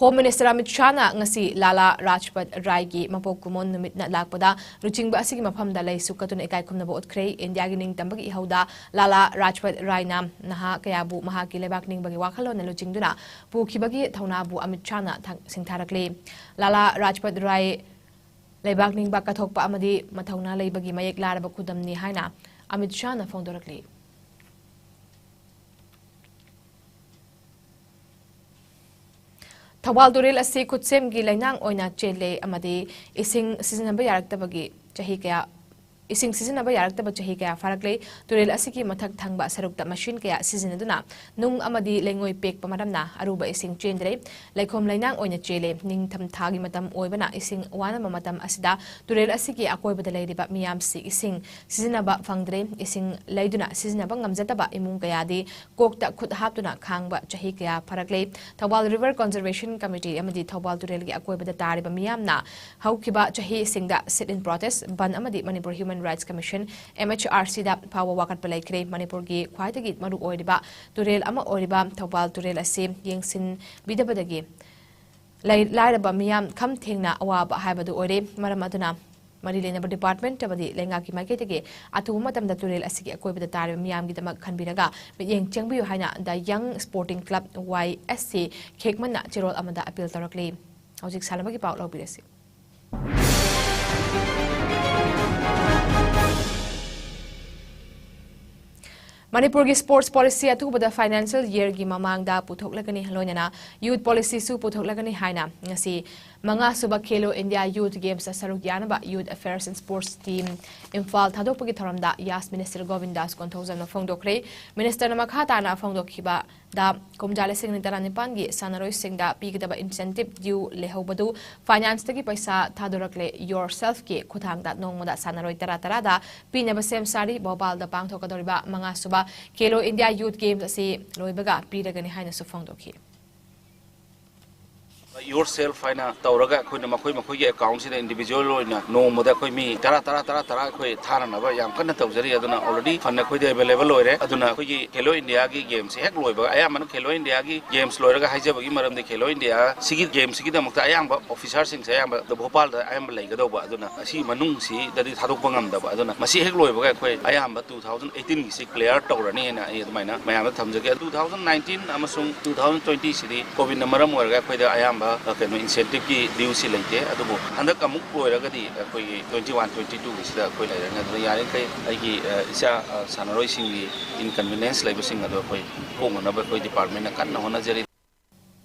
Home Minister ꯑꯃꯤꯠ ꯁꯥꯍꯅ ꯉꯁꯤ ꯂꯥꯂꯥ ꯔꯥꯖꯄꯠ ꯔꯥꯏꯒꯤ ꯃꯄꯣꯛ ꯀꯨꯝꯑꯣꯟ ꯅꯨꯃꯤꯠꯅ ꯂꯥꯛꯄꯗ ꯂꯨꯆꯤꯡꯕ ꯑꯁꯤꯒꯤ ꯃꯐꯝꯗ ꯂꯩꯁꯨ ꯀꯠꯇꯨꯅ ꯏꯀꯥꯏ ꯈꯨꯝꯅꯕ ꯎꯠꯈ꯭ꯔꯦ꯫ ꯏꯟꯗꯤꯌꯥꯒꯤ ꯅꯤꯡꯇꯝꯕꯒꯤ ꯏꯍꯧꯗ ꯂꯥꯂꯥ ꯔꯥꯖꯄꯠ ꯔꯥꯏꯅ ꯅꯍꯥ ꯀꯌꯥꯕꯨ ꯃꯍꯥꯛꯀꯤ ꯂꯩꯕꯥꯛ ꯅꯤꯡꯕꯒꯤ ꯋꯥꯈꯜꯂꯣꯟꯅ ꯂꯨꯆꯤꯡꯗꯨꯅ ꯄꯨꯈꯤꯕꯒꯤ ꯊꯧꯅꯥꯕꯨ ꯑꯃꯤꯠ ꯁꯥꯍꯅ ꯊ-, ꯁꯤꯡꯊꯥꯔꯛꯂꯤ꯫ ꯂꯥꯂꯥ ꯔꯥꯖꯄꯠ ꯔꯥꯏ ꯂꯩꯕꯥꯛ ꯅꯤꯡꯕ ꯀꯠꯊꯣꯛꯄ ꯑꯃꯗꯤ ꯃꯊꯧꯅꯥ ꯂꯩꯕꯒꯤ ꯃꯌꯦꯛ ꯂꯥꯔꯕ ꯈꯨꯗꯝꯅꯤ ꯍꯥꯏꯅ ꯑꯃꯤꯠ ꯁꯥꯍꯅ ꯐꯣꯡꯗꯣꯔꯛꯂꯤ꯫ ꯊꯧꯕꯥꯜ ꯇꯨꯔꯦꯜ ꯑꯁꯤ ꯈꯨꯠꯁꯦꯝꯒꯤ ꯂꯩꯅꯥꯡ ꯑꯣꯏꯅ ꯆꯦꯜꯂꯦ ꯑꯃꯗꯤ ꯏꯁꯤꯡ ꯁꯤꯖꯤꯟꯅꯕ ꯌꯥꯔꯛꯇꯕꯒꯤ ꯆꯍꯤ ꯀꯌꯥ, ꯏꯁꯤꯡ ꯁꯤꯖꯤꯟꯅꯕ ꯌꯥꯔꯛꯇꯕ ꯆꯍꯤ ꯀꯌꯥ ꯐꯥꯔꯛꯂꯦ꯫ ꯇꯨꯔꯦꯜ ꯑꯁꯤꯒꯤ ꯃꯊꯛ ꯊꯪꯕ ꯁꯔꯨꯛꯇ machine ꯀꯌꯥ ꯁꯤꯖꯤꯟꯅꯗꯨꯅ ꯅꯨꯡ ꯑꯃꯗꯤ ꯂꯩꯉꯣꯏ ꯄꯦꯛꯄ ꯃꯔꯝꯅ ꯑꯔꯨꯕ ꯏꯁꯤꯡ ꯆꯦꯟꯗ꯭ꯔꯦ꯫ ꯂꯩꯈꯣꯝ ꯂꯩꯅꯥꯡ ꯑꯣꯏꯅ ꯆꯦꯜꯂꯦ꯫ ꯅꯤꯡꯊꯝ ꯊꯥꯒꯤ ꯃꯇꯝ ꯑꯣꯏꯕꯅ ꯏꯁꯤꯡ ꯋꯥꯅꯕ ꯃꯇꯝ ꯑꯁꯤꯗ ꯇꯨꯔꯦꯜ ꯑꯁꯤꯒꯤ ꯑꯀꯣꯏꯕꯗ ꯂꯩꯔꯤꯕ ꯃꯤꯌꯥꯝꯁꯤ ꯏꯁꯤꯡ ꯁꯤꯖꯤꯟꯅꯕ ꯐꯪꯗ꯭ꯔꯦ꯫ ꯏꯁꯤꯡ ꯂꯩꯗꯨꯅ ꯁꯤꯖꯤꯟꯅꯕ ꯉꯝꯖꯗꯕ ꯏꯃꯨꯡ ꯀꯌꯥꯗꯤ ꯀꯣꯛꯇ ꯈꯨꯠ ꯍꯥꯞꯇꯨꯅ ꯈꯥꯡꯕ ꯆꯍꯤ ꯀꯌꯥ ꯐꯥꯔꯛꯂꯦ꯫ ꯊꯧꯕꯥꯜ River Conservation Committee ꯑꯃꯗꯤ ꯊꯧꯕꯥꯜ ꯇꯨꯔꯦꯜꯒꯤ ꯑꯀꯣꯏꯕꯗ ꯇꯥꯔꯤꯕ ꯃꯤꯌꯥꯝꯅ ꯍꯧꯈꯤꯕ ꯆꯍꯤꯁꯤꯡꯗ sit-in protest, ꯕꯟꯗ ꯑꯃꯗꯤ Manipur Human Rights Commission, M H R Cꯗ ꯐꯥꯎꯕ ꯋꯥꯀꯠꯄ ꯂꯩꯈ꯭ꯔꯦ꯫ ꯃꯅꯤꯄꯨꯔꯒꯤ ꯈ꯭ꯋꯥꯏꯗꯒꯤ ꯃꯔꯨ ꯑꯣꯏꯔꯤꯕ ꯇꯨꯔꯦꯜ ꯑꯃ ꯑꯣꯏꯔꯤꯕ ꯊꯧꯕꯥꯜ ꯇꯨꯔꯦꯜ ꯑꯁꯤ ꯌꯦꯡꯁꯤꯟꯕꯤꯗꯕꯗꯒꯤ ꯂꯩ-, ꯂꯥꯏꯔꯕ ꯃꯤꯌꯥꯝ ꯈꯝ ꯊꯦꯡꯅ ꯑꯋꯥꯕ ꯍꯥꯏꯕꯗꯨ ꯑꯣꯏꯔꯦ꯫ ꯃꯔꯝ ꯑꯗꯨꯅ ꯃꯔꯤ ꯂꯩꯅꯕ department ꯑꯃꯗꯤ ꯂꯩꯉꯥꯛꯀꯤ ꯃꯥꯏꯀꯩꯗꯒꯤ ꯑꯊꯨꯕ ꯃꯇꯝꯗ ꯇꯨꯔꯦꯜ ꯑꯁꯤꯒꯤ ꯑꯀꯣꯏꯕꯗ ꯇꯥꯔꯤꯕ ꯃꯤꯌꯥꯝꯒꯤꯗꯃꯛ ꯈꯟꯕꯤꯔꯒ ꯃꯤꯠꯌꯦꯡ ꯆꯪꯕꯤꯌꯨ ꯍꯥꯏꯅ The Young Sporting Club, Y S C, ꯈꯦꯛꯃꯟꯅ ꯆꯦꯔꯣꯜ ꯑꯃꯗ appeal ꯇꯧꯔꯛꯂꯤ꯫ ꯍꯧꯖꯤꯛ ꯁꯥꯟꯅꯕꯒꯤ ꯄꯥꯎ ꯂꯧꯕꯤꯔꯁꯤ꯫ ꯃꯅꯤꯄꯨꯔꯒꯤ sports policy ꯑꯊꯨꯕꯗ financial yearꯒꯤ ꯃꯃꯥꯡꯗ ꯄꯨꯊꯣꯛꯂꯒꯅꯤ, ꯂꯣꯏꯅꯅ youth policyꯁꯨ ꯄꯨꯊꯣꯛꯂꯒꯅꯤ ꯍꯥꯏꯅ ꯉꯁꯤ ꯃꯉꯥꯁꯨꯕ Khelo India Youth Gamesꯇ ꯁꯔꯨꯛ ꯌꯥꯅꯕ Youth Affairs and Sports Team Imphal ꯊꯥꯗꯣꯛꯄꯒꯤ ꯊꯧꯔꯝꯗ ꯌꯥꯁ Minister ꯒꯣꯕꯤꯟꯗꯥꯁ ꯀꯣꯟꯊꯧꯖꯝꯅ ꯐꯣꯡꯗꯣꯛꯈ꯭ꯔꯦ꯫ Ministerꯅ ꯃꯈꯥ ꯇꯥꯅ ꯐꯣꯡꯗꯣꯛꯈꯤꯕꯗ ꯀꯨꯝꯖꯥ ꯂꯤꯁꯤꯡ ꯑꯅꯤ ꯇꯔꯥꯅꯤꯄꯥꯟꯒꯤ ꯁꯥꯟꯅꯔꯣꯏꯁꯤꯡꯗ ꯄꯤꯒꯗꯕ incentive due ꯂꯩꯍꯧꯕꯗꯨ financeꯇꯒꯤ ꯄꯩꯁꯥ ꯊꯥꯗꯣꯔꯛꯂꯦ꯫ Yourselfꯀꯤ ꯈꯨꯠꯊꯥꯡꯗ ꯅꯣꯡꯃꯗ ꯁꯥꯟꯅꯔꯣꯏ ꯇꯔꯥ ꯇꯔꯥꯗ ꯄꯤꯅꯕ ꯁꯦꯝ ꯁꯥꯔꯤ꯫ ꯚꯣꯄꯥꯜꯗ ꯄꯥꯡꯊꯣꯛꯀꯗꯧꯔꯤꯕ ꯃꯉꯥꯁꯨꯕ Khelo India Youth Games ꯑꯁꯤ ꯂꯣꯏꯕꯒ ꯄꯤꯔꯒꯅꯤ ꯍꯥꯏꯅꯁꯨ ꯐꯣꯡꯗꯣꯛꯈꯤ꯫ Yourself ꯍꯥꯏꯅ ꯇꯧꯔꯒ ꯑꯩꯈꯣꯏꯅ ꯃꯈꯣꯏ ꯃꯈꯣꯏꯒꯤ accountꯁꯤꯗ individual ꯑꯣꯏꯅ ꯅꯣꯡꯃꯗ ꯑꯩꯈꯣꯏ ꯃꯤ ꯇꯔꯥ, ꯇꯔꯥ, ꯇꯔꯥ, ꯇꯔꯥ ꯑꯩꯈꯣꯏ ꯊꯥꯅꯅꯕ ꯌꯥꯝ ꯀꯟꯅ ꯇꯧꯖꯔꯤ꯫ ꯑꯗꯨꯅ already fund ꯑꯩꯈꯣꯏꯗ available ꯑꯣꯏꯔꯦ꯫ ꯑꯗꯨꯅ ꯑꯩꯈꯣꯏꯒꯤ Khelo Indiaꯒꯤ games ꯍꯦꯛ ꯂꯣꯏꯕꯒ, ꯑꯌꯥꯝꯕꯅ Khelo Indiaꯒꯤ games ꯂꯣꯏꯔꯒ ꯍꯥꯏꯖꯕꯒꯤ ꯃꯔꯝꯗꯤ Khelo India ꯁꯤꯒꯤ gameꯁꯤꯒꯤꯗꯃꯛꯇ ꯑꯌꯥꯝꯕ officerꯁꯤꯡꯁꯦ ꯑꯌꯥꯝꯕ ꯚꯣꯄꯥꯜꯗ ꯑꯌꯥꯝꯕ ꯂꯩꯒꯗꯧꯕ, ꯑꯗꯨꯅ ꯑꯁꯤ ꯃꯅꯨꯡꯁꯤꯗꯗꯤ ꯊꯥꯗꯣꯛꯄ ꯉꯝꯗꯕ꯫ ꯑꯗꯨꯅ ꯃꯁꯤ ꯍꯦꯛ ꯂꯣꯏꯕꯒ ꯑꯩꯈꯣꯏ ꯑꯌꯥꯝꯕ two thousand eighteenꯒꯤꯁꯤ clear ꯇꯧꯔꯅꯤꯅ ꯑꯩ ꯑꯗꯨꯃꯥꯏꯅ ꯃꯌꯥꯝꯗ ꯊꯝꯖꯒꯦ꯫ Two thousand nineteen ꯑꯃꯁꯨꯡ two thousand twentyꯁꯤꯗꯤ COVIDꯅ ꯃꯔꯝ ꯑꯣꯏꯔꯒ ꯑꯩꯈꯣꯏꯗ ꯑꯌꯥꯝꯕ, ꯑ, ꯀꯩꯅꯣ, incentiveꯀꯤ dueꯁꯤ ꯂꯩꯇꯦ꯫ ꯑꯗꯨꯕꯨ ꯍꯟꯗꯛ ꯑꯃꯨꯛ ꯂꯣꯏꯔꯒꯗꯤ ꯑꯩꯈꯣꯏꯒꯤ twenty one twenty twoꯒꯤꯁꯤꯗ ꯑꯩꯈꯣꯏ ꯂꯩꯔꯅꯤ꯫ ꯑꯗꯨꯅ ꯌꯥꯔꯤꯈꯩ ꯑꯩꯒꯤ, ꯑ, ꯏꯆꯥ, ꯑ, ꯁꯥꯟꯅꯔꯣꯏꯁꯤꯡꯒꯤ inconvenience ꯂꯩꯕꯁꯤꯡ ꯑꯗꯨ ꯑꯩꯈꯣꯏ ꯀꯣꯛꯅꯅꯕ ꯑꯩꯈꯣꯏ departmentꯅ ꯀꯟꯅ ꯍꯣꯠꯅꯖꯔꯤ꯫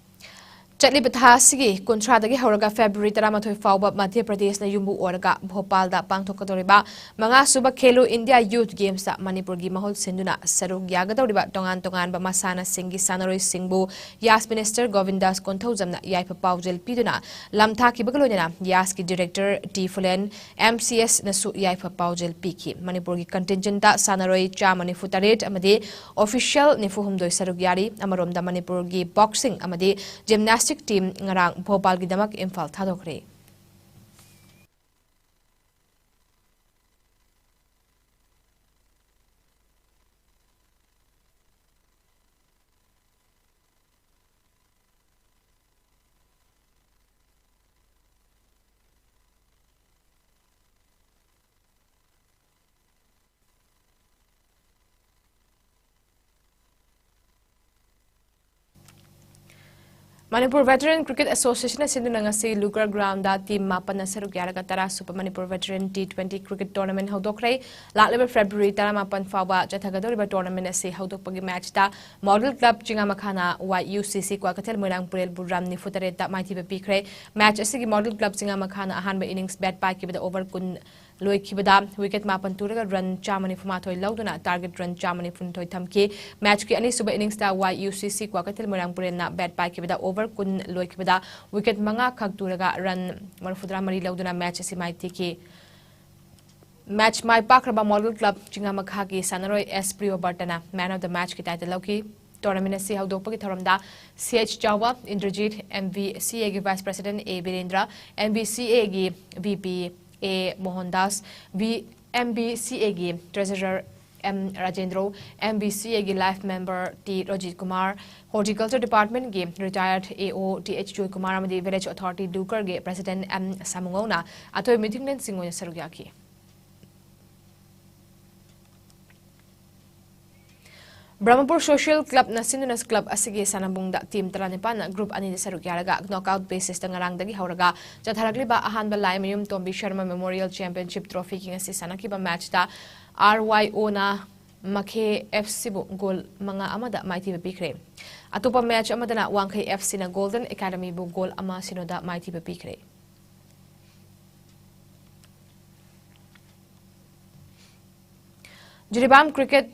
ꯆꯠꯂꯤꯕ ꯊꯥ ꯑꯁꯤꯒꯤ ꯀꯨꯟꯊ꯭ꯔꯥꯗꯒꯤ ꯍꯧꯔꯒ February ꯇꯔꯥꯃꯥꯊꯣꯏ ꯐꯥꯎꯕ ꯃꯙ꯭ꯌ ꯄ꯭ꯔꯗꯦꯁꯅ ꯌꯨꯝꯕꯨ ꯑꯣꯏꯔꯒ ꯚꯣꯄꯥꯜꯗ ꯄꯥꯡꯊꯣꯛꯀꯗꯧꯔꯤꯕ ꯃꯉꯥꯁꯨꯕ Khelo India Youth Gamesꯇ ꯃꯅꯤꯄꯨꯔꯒꯤ ꯃꯍꯨꯠ ꯁꯤꯟꯗꯨꯅ ꯁꯔꯨꯛ ꯌꯥꯒꯗꯧꯔꯤꯕ ꯇꯣꯉꯥꯟ ꯇꯣꯉꯥꯟꯕ ꯃꯁꯥꯟꯅꯁꯤꯡꯒꯤ ꯁꯥꯟꯅꯔꯣꯏꯁꯤꯡꯕꯨ ꯌꯥꯁ Minister ꯒꯣꯕꯤꯟꯗꯥꯁ ꯀꯣꯟꯊꯧꯖꯝꯅ ꯌꯥꯏꯐ ꯄꯥꯎꯖꯦꯜ ꯄꯤꯗꯨꯅ ꯂꯝꯊꯥꯈꯤꯕꯒ ꯂꯣꯏꯅꯅ ꯌꯥꯁꯀꯤ Director ꯇꯤ ꯐꯨꯂꯦꯟ, MCSꯅꯁꯨ ꯌꯥꯏꯐ ꯄꯥꯎꯖꯦꯜ ꯄꯤꯈꯤ꯫ ꯃꯅꯤꯄꯨꯔꯒꯤ contingentꯇ ꯁꯥꯟꯅꯔꯣꯏ ꯆꯥꯝꯃ ꯅꯤꯐꯨ ꯇꯔꯦꯠ ꯑꯃꯗꯤ official ꯅꯤꯐꯨ ꯍꯨꯝꯗꯣꯏ ꯁꯔꯨꯛ ꯌꯥꯔꯤ꯫ ꯑꯃꯔꯣꯝꯗ ꯃꯅꯤꯄꯨꯔꯒꯤ boxing ꯑꯃꯗꯤ gymnastic team ꯉꯔꯥꯡ ꯚꯣꯄꯥꯜꯒꯤꯗꯃꯛ Imphal ꯊꯥꯗꯣꯛꯈ꯭ꯔꯦ꯫ Manipur Veteran Cricket Association ꯅ ꯁꯤꯟꯗꯨꯅ ꯉꯁꯤ ꯂꯨꯒꯔ ꯒ꯭ꯔꯥꯎꯟꯗ ꯇꯤꯝ ꯃꯥꯄꯟꯅ ꯁꯔꯨꯛ ꯌꯥꯔꯒ ꯇꯔꯥ ꯁꯨꯕ Manipur veteran T twenty cricket tournament ꯍꯧꯗꯣꯛꯈ꯭ꯔꯦ꯫ ꯂꯥꯛꯂꯤꯕ ꯐꯦꯕ꯭ꯔꯨꯋꯥꯔꯤ ꯇꯔꯥꯃꯥꯄꯟ ꯐꯥꯎꯕ ꯆꯠꯊꯒꯗꯧꯔꯤꯕ ꯇꯣꯔꯅꯥꯃꯦꯟ ꯑꯁꯤ ꯍꯧꯗꯣꯛꯄꯒꯤ ꯃꯦꯆꯇ ꯃꯣꯗꯦꯜ ꯀ꯭ꯂꯕ ꯆꯤꯡꯉꯥꯃꯈꯥꯅ Y U C C Kwakeithel ꯃꯣꯏꯔꯥꯡ ꯄꯨꯔꯦꯜꯕꯨ ꯔꯟ ꯅꯤꯐꯨ ꯇꯔꯦꯠꯇ ꯃꯥꯏꯊꯤꯕ ꯄꯤꯈ꯭ꯔꯦ꯫ ꯃꯦꯆ ꯑꯁꯤꯒꯤ ꯃꯣꯗꯦꯜ ꯀ꯭ꯂꯕ ꯆꯤꯡꯉꯥꯃꯈꯥꯅ ꯑꯍꯥꯟꯕ ꯏꯅꯤꯡꯁ ꯕꯦꯠ ꯄꯥꯏꯈꯤꯕꯗ ꯑꯣꯚꯔ ꯀꯨꯟ ꯂꯣꯏꯈꯤꯕꯗ ꯋꯤꯀꯦꯠ ꯃꯥꯄꯟ ꯇꯨꯔꯒ ꯔꯟ ꯆꯥꯝꯃ ꯅꯤꯐꯨ ꯃꯥꯊꯣꯏ ꯂꯧꯗꯨꯅ ꯇꯥꯔꯒꯦꯠ ꯔꯟ ꯆꯥꯝꯃ ꯅꯤꯐꯨ ꯅꯤꯊꯣꯏ ꯊꯝꯈꯤ꯫ ꯃꯦꯆꯀꯤ ꯑꯅꯤꯁꯨꯕ ꯏꯅꯤꯡꯁꯇ ꯋꯥꯏ ꯌꯨ ꯁꯤ ꯁꯤ ꯀ꯭ꯋꯥꯀꯩꯊꯦꯜ ꯃꯣꯏꯔꯥꯡ ꯄꯨꯔꯦꯜꯅ ꯕꯦꯠ ꯄꯥꯏꯈꯤꯕꯗ ꯑꯣꯚꯔ ꯀꯨꯟ ꯂꯣꯏꯈꯤꯕꯗ ꯋꯤꯀꯦꯠ ꯃꯉꯥ ꯈꯛ ꯇꯨꯔꯒ ꯔꯟ ꯃꯔꯤꯐꯨꯇꯔꯥ ꯃꯔꯤ ꯂꯧꯗꯨꯅ ꯃꯦꯆ ꯑꯁꯤ ꯃꯥꯏꯊꯤꯈꯤ꯫ ꯃꯦꯆ ꯃꯥꯏ ꯄꯥꯛꯈ꯭ꯔꯕ ꯃꯣꯗꯦꯜ ꯀ꯭ꯂꯕ ꯆꯤꯡꯉꯥꯃꯈꯥꯒꯤ ꯁꯥꯟꯅꯔꯣꯏ ꯑꯦꯁ ꯄ꯭ꯔꯤꯌꯣꯕꯔꯇꯅ ꯃꯦꯟ ꯑꯣꯐ ꯗ ꯃꯦꯆꯀꯤ ꯇꯥꯏꯇꯜ ꯂꯧꯈꯤ꯫ ꯇꯣꯔꯅꯥꯃꯦꯟ ꯑꯁꯤ ꯍꯧꯗꯣꯛꯄꯒꯤ ꯊꯧꯔꯝꯗ ꯁꯤ ꯑꯩꯆ ꯆꯥꯎꯕ, ꯏꯟꯗ꯭ꯔꯖꯤꯠ, ꯑꯦꯝ ꯚꯤ ꯁꯤ ꯑꯦꯒꯤ vice president A Birendra, M V C ꯑꯦꯒꯤ V P A Mohan Das, V, M V C ꯑꯦꯒꯤ treasurer M Rajendro, M V C ꯑꯦꯒꯤ life member T Rojit Kumar, horticulture ꯗꯤꯄꯥꯔꯠꯃꯦꯟꯒꯤ ꯔꯤꯇꯥꯌꯔꯗ A O T H Joy Kumar ꯑꯃꯗꯤ ꯚꯤꯂꯦꯖ ꯑꯊꯣꯔꯤꯇꯤ ꯂꯨꯒꯔꯒꯤ president M ꯁꯥꯃꯨꯉꯧꯅ ꯑꯊꯣꯏ ꯃꯤꯊꯨꯡꯂꯦꯟꯁꯤꯡ ꯑꯣꯏꯅ ꯁꯔꯨꯛ ꯌꯥꯈꯤ꯫ ꯕ꯭ꯔꯍꯃꯄꯨꯔ ꯁꯣꯁꯤꯌꯦꯜ ꯀ꯭ꯂꯕꯅ ꯁꯤꯟꯗꯨꯅ ꯀ꯭ꯂꯕ ꯑꯁꯤꯒꯤ ꯁꯥꯟꯅꯕꯨꯡꯗ ꯇꯤꯝ ꯇꯔꯥꯅꯤꯄꯥꯟꯅ ꯒ꯭ꯔꯨꯞ ꯑꯅꯤꯗ ꯁꯔꯨꯛ ꯌꯥꯔꯒ ꯅꯣꯛꯑꯥꯎꯠ ꯕꯦꯁꯤꯁꯇ ꯉꯔꯥꯡꯗꯒꯤ ꯍꯧꯔꯒ ꯆꯠꯊꯔꯛꯂꯤꯕ ꯑꯍꯥꯟꯕ ꯂꯥꯏꯃꯌꯨꯝ ꯇꯣꯝꯕꯤ ꯁꯔꯃ ꯃꯦꯃꯣꯔꯤꯌꯦꯜ ꯆꯦꯝꯄꯤꯌꯟꯁꯤꯞ ꯇ꯭ꯔꯣꯐꯤꯒꯤ ꯉꯁꯤ ꯁꯥꯟꯅꯈꯤꯕ ꯃꯦꯆꯇ ꯑꯥꯔ ꯋꯥꯏ ꯑꯣꯅ ꯃꯈꯦ ꯑꯦꯐ ꯁꯤꯕꯨ ꯒꯣꯜ ꯃꯉꯥ ꯑꯃꯗ ꯃꯥꯏꯊꯤꯕ ꯄꯤꯈ꯭ꯔꯦ꯫ ꯑꯇꯣꯞꯄ ꯃꯦꯆ ꯑꯃꯗꯅ ꯋꯥꯡꯈꯩ ꯑꯦꯐ ꯁꯤꯅ ꯒꯣꯜꯗꯟ ꯑꯦꯀꯥꯗꯃꯤꯕꯨ ꯒꯣꯜ ꯑꯃ ꯁꯤꯅꯣꯗ ꯃꯥꯏꯊꯤꯕ ꯄꯤꯈ꯭ꯔꯦ꯫ Jiribam cricket,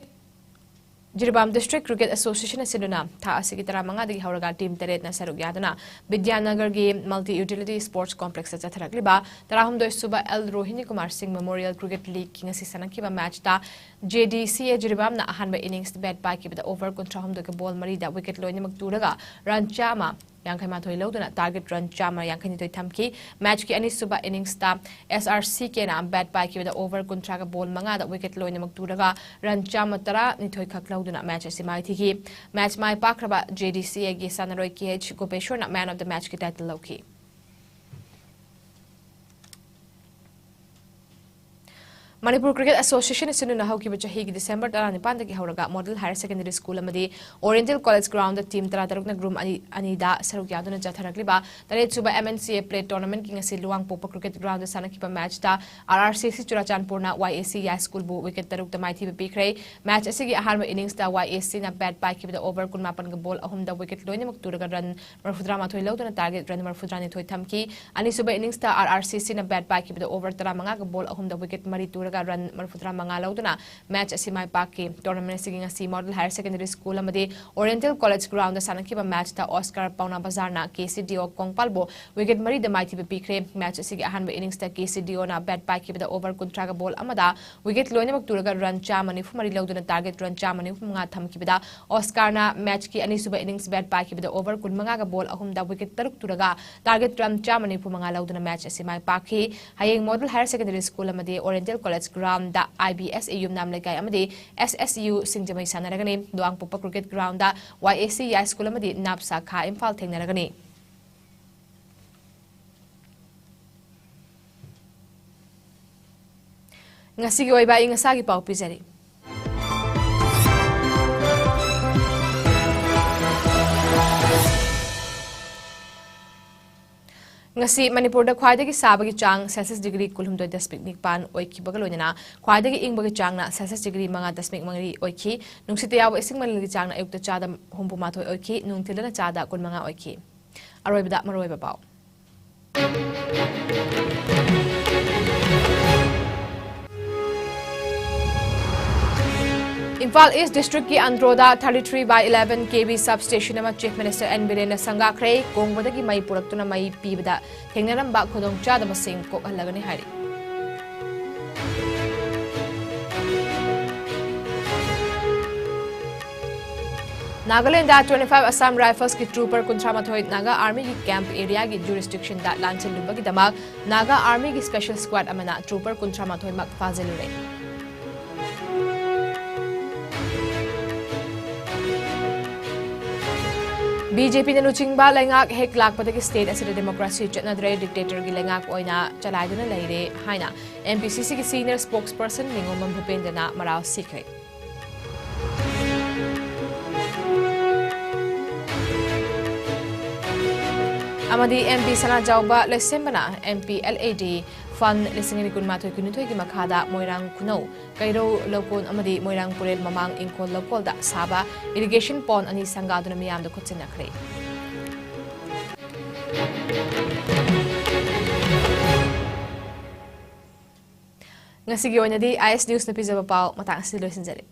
Jiribam district cricket ꯑꯦꯁꯣꯁꯤꯌꯦꯁꯟꯅ ꯁꯤꯟꯗꯨꯅ ꯊꯥ ꯑꯁꯤꯒꯤ ꯇꯔꯥꯃꯉꯥꯗꯒꯤ ꯍꯧꯔꯒ ꯇꯤꯝ ꯇꯔꯦꯠꯅ ꯁꯔꯨꯛ ꯌꯥꯗꯨꯅ ꯕꯤꯗ꯭ꯌꯥꯅꯒꯔꯒꯤ ꯃꯜꯇꯤ ꯌꯨꯇꯤꯂꯤꯇꯤ ꯁ꯭ꯄꯣꯔꯠꯁ ꯀꯣꯝꯄ꯭ꯂꯦꯛꯁꯇ ꯆꯠꯊꯔꯛꯂꯤꯕ ꯇꯔꯥꯍꯨꯝꯗꯣꯏ ꯁꯨꯕ ꯑꯦꯜ ꯔꯣꯍꯤꯅꯤ ꯀꯨꯃꯥꯔ ꯁꯤꯡ ꯃꯦꯃꯣꯔꯤꯌꯦꯜ ꯀ꯭ꯔꯤꯀꯦꯠ ꯂꯤꯒꯀꯤ ꯉꯁꯤ ꯁꯥꯟꯅꯈꯤꯕ ꯃꯦꯆꯇ ꯖꯦ ꯗꯤ ꯁꯤ ꯑꯦ ꯖꯤꯔꯤꯕꯥꯝꯅ ꯑꯍꯥꯟꯕ ꯏꯅꯤꯡꯁ ꯕꯦꯠ ꯄꯥꯏꯈꯤꯕꯗ ꯑꯣꯚꯔ ꯀꯨꯟꯊ꯭ꯔꯥꯍꯨꯝꯗꯣꯏꯒ ꯕꯣꯜ ꯃꯔꯤꯗ ꯋꯤꯀꯦꯠ ꯂꯣꯏꯅꯃꯛ ꯇꯨꯔꯒ ꯔꯟ ꯆꯥꯝꯃ ꯌꯥꯡꯈꯩ ꯃꯥꯊꯣꯏ ꯂꯧꯗꯨꯅ ꯇꯥꯔꯒꯦꯠ ꯔꯟ ꯆꯥꯝꯃ ꯌꯥꯡꯈꯩ ꯅꯤꯊꯣꯏ ꯊꯝꯈꯤ꯫ ꯃꯦꯆꯀꯤ ꯑꯅꯤꯁꯨꯕ ꯏꯅꯤꯡꯁꯇ ꯑꯦꯁ ꯑꯥꯔ ꯁꯤ ꯀꯦꯅ ꯕꯦꯠ ꯄꯥꯏꯈꯤꯕꯗ ꯑꯣꯚꯔ ꯀꯨꯟꯊ꯭ꯔꯥꯒ ꯕꯣꯜ ꯃꯉꯥꯗ ꯋꯤꯀꯦꯠ ꯂꯣꯏꯅꯃꯛ ꯇꯨꯔꯒ ꯔꯟ ꯆꯥꯝꯃ ꯇꯔꯥ ꯅꯤꯊꯣꯏ ꯈꯛ ꯂꯧꯗꯨꯅ ꯃꯦꯆ ꯑꯁꯤ ꯃꯥꯏꯊꯤꯈꯤ꯫ ꯃꯦꯆ ꯃꯥꯏ ꯄꯥꯛꯈ꯭ꯔꯕ ꯖꯦ ꯗꯤ ꯁꯤ ꯑꯦꯒꯤ ꯁꯥꯟꯅꯔꯣꯏ ꯀꯦ ꯑꯩꯆ ꯒꯣꯄꯦꯁꯣꯔꯅ ꯃꯦꯟ ꯑꯣꯐ ꯗ ꯃꯦꯆꯀꯤ ꯇꯥꯏꯇꯜ ꯂꯧꯈꯤ꯫ ꯃꯅꯤꯄꯨꯔ ꯀ꯭ꯔꯤꯀꯦꯠ ꯑꯦꯁꯣꯁꯤꯌꯦꯁꯟ ꯑꯁꯤꯅ ꯍꯧꯈꯤꯕ ꯆꯍꯤꯒꯤ ꯗꯤꯁꯦꯝꯕꯔ ꯇꯔꯥꯅꯤꯄꯥꯟꯗꯒꯤ ꯍꯧꯔꯒ ꯃꯣꯗꯦꯜ ꯍꯥꯌꯔ ꯁꯦꯀꯦꯟꯗꯔꯤ ꯁ꯭ꯀꯨꯜ ꯑꯃꯗꯤ ꯑꯣꯔꯤꯌꯦꯟꯇꯦꯜ ꯀꯣꯂꯦꯖ ꯒ꯭ꯔꯥꯎꯟꯗ ꯇꯤꯝ ꯇꯔꯥꯇꯔꯨꯛꯅ ꯒ꯭ꯔꯨꯞ ꯑꯅꯤ, ꯑꯅꯤꯗ ꯁꯔꯨꯛ ꯌꯥꯗꯨꯅ ꯆꯠꯊꯔꯛꯂꯤꯕ ꯇꯔꯦꯠꯁꯨꯕ ꯑꯦꯝ ꯑꯦꯟ ꯁꯤ ꯑꯦ ꯄ꯭ꯂꯦ ꯇꯣꯔꯅꯥꯃꯦꯟꯠꯀꯤ ꯉꯁꯤ ꯂꯨꯋꯥꯡꯄꯣꯛꯄ ꯀ꯭ꯔꯤꯀꯦꯠ ꯒ꯭ꯔꯥꯎꯟꯗ ꯁꯥꯟꯅꯈꯤꯕ ꯃꯦꯆꯇ ꯑꯥꯔ ꯑꯥꯔ ꯁꯤ ꯁꯤ ꯆꯨꯔꯥꯆꯥꯟꯄꯨꯔꯅ ꯋꯥꯏ ꯑꯦ ꯁꯤ ꯌꯥꯏ ꯁ꯭ꯀꯨꯜꯕꯨ ꯋꯤꯀꯦꯠ ꯇꯔꯨꯛꯇ ꯃꯥꯏꯊꯤꯕ ꯄꯤꯈ꯭ꯔꯦ꯫ ꯃꯦꯆ ꯑꯁꯤꯒꯤ ꯑꯍꯥꯟꯕ ꯏꯅꯤꯡꯁꯇ ꯋꯥꯏ ꯑꯦ ꯁꯤꯅ ꯕꯦꯠ ꯄꯥꯏꯈꯤꯕꯗ ꯑꯣꯚꯔ ꯀꯨꯟꯃꯥꯄꯟꯒ ꯕꯣꯜ ꯑꯍꯨꯝꯗ ꯋꯤꯀꯦꯠ ꯂꯣꯏꯅꯃꯛ ꯇꯨꯔꯒ ꯔꯟ ꯃꯔꯐꯨꯇꯔꯥ ꯃꯥꯊꯣꯏ ꯂꯧꯗꯨꯅ ꯇꯥꯔꯒꯦꯠ ꯔꯟ ꯃꯔꯐꯨꯇꯔꯥ ꯅꯤꯊꯣꯏ ꯊꯝꯈꯤ꯫ ꯑꯅꯤꯁꯨꯕ ꯏꯅꯤꯡꯁꯇ ꯑꯥꯔ ꯑꯥꯔ ꯁꯤ ꯁꯤꯅ ꯕꯦꯠ ꯄꯥꯏꯈꯤꯕꯗ ꯑꯣꯚꯔ ꯇꯔꯥꯃꯉꯥꯒ ꯕꯣꯜ ꯑꯍꯨꯝꯗ ꯋꯤꯀꯦꯠ ꯃꯔꯤ ꯇꯨꯔꯒ ꯔꯟ ꯃꯔꯐꯨꯇꯔꯥ ꯃꯉꯥ ꯂꯧꯗꯨꯅ ꯃꯦꯆ ꯑꯁꯤ ꯃꯥꯏ ꯄꯥꯛꯈꯤ꯫ ꯇꯣꯔꯅꯥꯃꯦꯟ ꯑꯁꯤꯒꯤ ꯉꯁꯤ ꯃꯣꯗꯦꯜ ꯍꯥꯌꯔ ꯁꯦꯀꯦꯟꯗꯔꯤ ꯁ꯭ꯀꯨꯜ ꯑꯃꯗꯤ ꯑꯣꯔꯤꯌꯦꯟꯇꯦꯜ ꯀꯣꯂꯦꯖ ꯒ꯭ꯔꯥꯎꯟꯗ ꯁꯥꯟꯅꯈꯤꯕ ꯃꯦꯆꯇ ꯑꯣꯁꯀꯥꯔ ꯄꯥꯎꯅꯥ ꯕꯖꯥꯔꯅ ꯀꯦ ꯁꯤ ꯗꯤ ꯑꯣ ꯀꯣꯡꯄꯥꯜꯕꯨ ꯋꯤꯀꯦꯠ ꯃꯔꯤꯗ ꯃꯥꯏꯊꯤꯕ ꯄꯤꯈ꯭ꯔꯦ꯫ ꯃꯦꯆ ꯑꯁꯤꯒꯤ ꯑꯍꯥꯟꯕ ꯏꯅꯤꯡꯁꯇ ꯀꯦ ꯁꯤ ꯗꯤ ꯑꯣꯅ ꯕꯦꯠ ꯄꯥꯏꯈꯤꯕꯗ ꯑꯣꯚꯔ ꯀꯨꯟꯊ꯭ꯔꯥꯒ ꯕꯣꯜ ꯑꯃꯗ ꯋꯤꯀꯦꯠ ꯂꯣꯏꯅꯃꯛ ꯇꯨꯔꯒ ꯔꯟ ꯆꯥꯝꯃ ꯅꯤꯐꯨ ꯃꯔꯤ ꯂꯧꯗꯨꯅ ꯇꯥꯔꯒꯦꯠ ꯔꯟ ꯆꯥꯝꯃ ꯅꯤꯐꯨ ꯃꯉꯥ ꯊꯝꯈꯤꯕꯗ ꯑꯣꯁꯀꯥꯔꯅ ꯃꯦꯆꯀꯤ ꯑꯅꯤꯁꯨꯕ ꯏꯅꯤꯡꯁ ꯕꯦꯠ ꯄꯥꯏꯈꯤꯕꯗ ꯑꯣꯚꯔ ꯀꯨꯟꯃꯉꯥꯒ ꯕꯣꯜ ꯑꯍꯨꯝꯗ ꯋꯤꯀꯦꯠ ꯇꯔꯨꯛ ꯇꯨꯔꯒ ꯇꯥꯔꯒꯦꯠ ꯔꯟ ꯆꯥꯝꯃ ꯅꯤꯐꯨ ꯃꯉꯥ ꯂꯧꯗꯨꯅ ꯃꯦꯆ ꯑꯁꯤ ꯃꯥꯏ ꯄꯥꯛꯈꯤ꯫ ꯍꯌꯦꯡ ꯃꯣꯗꯦꯜ ꯍꯥꯌꯔ ꯁꯦꯀꯦꯟꯗꯔꯤ ꯁ꯭ꯀꯨꯜ ꯑꯃꯗꯤ ꯑꯣꯔꯤꯌꯦꯟꯇꯦꯜ ꯀꯣꯂꯦꯖ ꯒ꯭ꯔꯥꯎꯟꯗ ꯑꯥꯏ ꯕꯤ ꯑꯦꯁ ꯑꯦ ꯌꯨꯝꯅꯥꯝ ꯂꯩꯀꯥꯏ ꯑꯃꯗꯤ ꯑꯦꯁ ꯑꯦꯁ ꯌꯨ ꯁꯤꯡꯖꯃꯩ ꯁꯥꯟꯅꯔꯒꯅꯤ꯫ ꯂꯨꯋꯥꯡꯄꯣꯛꯄ ꯀ꯭ꯔꯤꯀꯦꯠ ꯒ꯭ꯔꯥꯎꯟꯗ ꯋꯥꯏ ꯑꯦ ꯁꯤ ꯌꯥꯏ ꯁ꯭ꯀꯨꯜ ꯑꯃꯗꯤ ꯅꯥꯞꯁꯥ ꯈꯥ ꯏꯝꯐꯥꯜ ꯊꯦꯡꯅꯔꯒꯅꯤ꯫ ꯉꯁꯤꯒꯤ ꯑꯣꯏꯕ ꯑꯏꯪ ꯑꯁꯥꯒꯤ ꯄꯥꯎ ꯄꯤꯖꯔꯤ꯫ ꯉꯁꯤ ꯃꯅꯤꯄꯨꯔꯗ ꯈ꯭ꯋꯥꯏꯗꯒꯤ ꯁꯥꯕꯒꯤ ꯆꯥꯡ ꯁꯦꯜꯁꯤꯌꯁ ꯗꯤꯒ꯭ꯔꯤ ꯀꯨꯟꯍꯨꯝꯗꯣꯏ ꯗꯁꯃꯤꯛ ꯅꯤꯄꯥꯟ ꯑꯣꯏꯈꯤꯕꯒ ꯂꯣꯏꯅꯅ ꯈ꯭ꯋꯥꯏꯗꯒꯤ ꯏꯪꯕꯒꯤ ꯆꯥꯡꯅ ꯁꯦꯜꯁꯤꯌꯁ ꯗꯤꯒ꯭ꯔꯤ ꯃꯉꯥ ꯗꯁꯃꯤꯛ ꯃꯔꯤ ꯑꯣꯏꯈꯤ꯫ ꯅꯨꯡꯁꯤꯠꯇ ꯌꯥꯎꯕ ꯏꯁꯤꯡ ꯃꯅꯤꯜꯒꯤ ꯆꯥꯡꯅ ꯑꯌꯨꯛꯇ ꯆꯥꯗ ꯍꯨꯝꯐꯨ ꯃꯥꯊꯣꯏ ꯑꯣꯏꯈꯤ, ꯅꯨꯡꯊꯤꯜꯗꯅ ꯆꯥꯗ ꯀꯨꯟꯃꯉꯥ ꯑꯣꯏꯈꯤ꯫ ꯑꯔꯣꯏꯕꯗ ꯃꯔꯨꯑꯣꯏꯕ ꯄꯥꯎ꯫ ꯏꯝꯐꯥꯜ ꯏꯁ ꯗꯤꯁꯇ꯭ꯔꯤꯛꯀꯤ ꯑꯟꯗ꯭ꯔꯣꯗ thirty three by eleven K V substation ꯑꯃ Chief Minister N ꯕꯤꯔꯦꯟꯅ ꯁꯪꯒꯥꯈ꯭ꯔꯦ꯫ ꯀꯣꯡꯕꯗꯒꯤ ꯃꯩ ꯄꯨꯔꯛꯇꯨꯅ ꯃꯩ ꯄꯤꯕꯗ ꯊꯦꯡꯅꯔꯝꯕ ꯈꯨꯗꯣꯡꯆꯥꯗꯕꯁꯤꯡ ꯀꯣꯛꯍꯜꯂꯒꯅꯤ ꯍꯥꯏꯔꯤ꯫ Nagaland twenty five Assam Riflesꯀꯤ trooper ꯀꯨꯟꯊ꯭ꯔꯥ ꯃꯥꯊꯣꯏ ꯅꯥꯒꯥ ꯑꯥꯔꯃꯤꯒꯤ ꯀꯦꯝꯞ ꯑꯦꯔꯤꯌꯥꯒꯤ ꯖꯨꯔꯤꯁꯗꯤꯛꯁꯟꯗ ꯂꯥꯟꯁꯤꯜꯂꯨꯕꯒꯤꯗꯃꯛ ꯅꯥꯒꯥ ꯑꯥꯔꯃꯤꯒꯤ ꯁ꯭ꯄꯦꯁꯦꯜ ꯁ꯭ꯀ꯭ꯋꯥꯗ ꯑꯃꯅ trooper ꯀꯨꯟꯊ꯭ꯔꯥ ꯃꯥꯊꯣꯏꯃꯛ ꯐꯥꯖꯤꯜꯂꯨꯔꯦ꯫ ꯕꯤ ꯖꯦ ꯄꯤꯅ ꯂꯨꯆꯤꯡꯕ ꯂꯩꯉꯥꯛ ꯍꯦꯛ ꯂꯥꯛꯄꯗꯒꯤ state ꯑꯁꯤꯗ democracy ꯆꯠꯅꯗ꯭ꯔꯦ, dictatorꯒꯤ ꯂꯩꯉꯥꯛ ꯑꯣꯏꯅ ꯆꯂꯥꯏꯗꯨꯅ ꯂꯩꯔꯦ ꯍꯥꯏꯅ M P C Cꯒꯤ senior spokesperson ꯅꯤꯉꯣꯝꯕꯝ ꯚꯨꯄꯦꯟꯗ꯭ꯔꯅ ꯃꯔꯥꯜ ꯁꯤꯈ꯭ꯔꯦ꯫ ꯑꯃꯗꯤ M P Sanajaoba ꯂꯩꯁꯦꯝꯕꯅ M P L A D fund ꯂꯤꯁꯤꯡ ꯑꯅꯤ ꯀꯨꯟꯃꯥꯊꯣꯏ ꯀꯨꯟꯅꯤꯊꯣꯏꯒꯤ ꯃꯈꯥꯗ ꯃꯣꯏꯔꯥꯡ ꯈꯨꯅꯧ, ꯀꯩꯔꯧ ꯂꯧꯀꯣꯟ ꯑꯃꯗꯤ ꯃꯣꯏꯔꯥꯡ ꯄꯨꯔꯦꯜ ꯃꯃꯥꯡ ꯏꯪꯈꯣꯜ ꯂꯧꯀꯣꯜꯗ ꯁꯥꯕ irrigation pond ꯑꯅꯤ ꯁꯪꯒꯥꯗꯨꯅ ꯃꯤꯌꯥꯝꯗ ꯈꯨꯠꯁꯤꯟꯅꯈ꯭ꯔꯦ꯫ ꯉꯁꯤꯒꯤ ꯑꯣꯏꯅꯗꯤ I S Newsꯅ ꯄꯤꯖꯕ ꯄꯥꯎ ꯃꯇꯥꯡ ꯑꯁꯤꯗ ꯂꯣꯏꯁꯤꯟꯖꯔꯦ꯫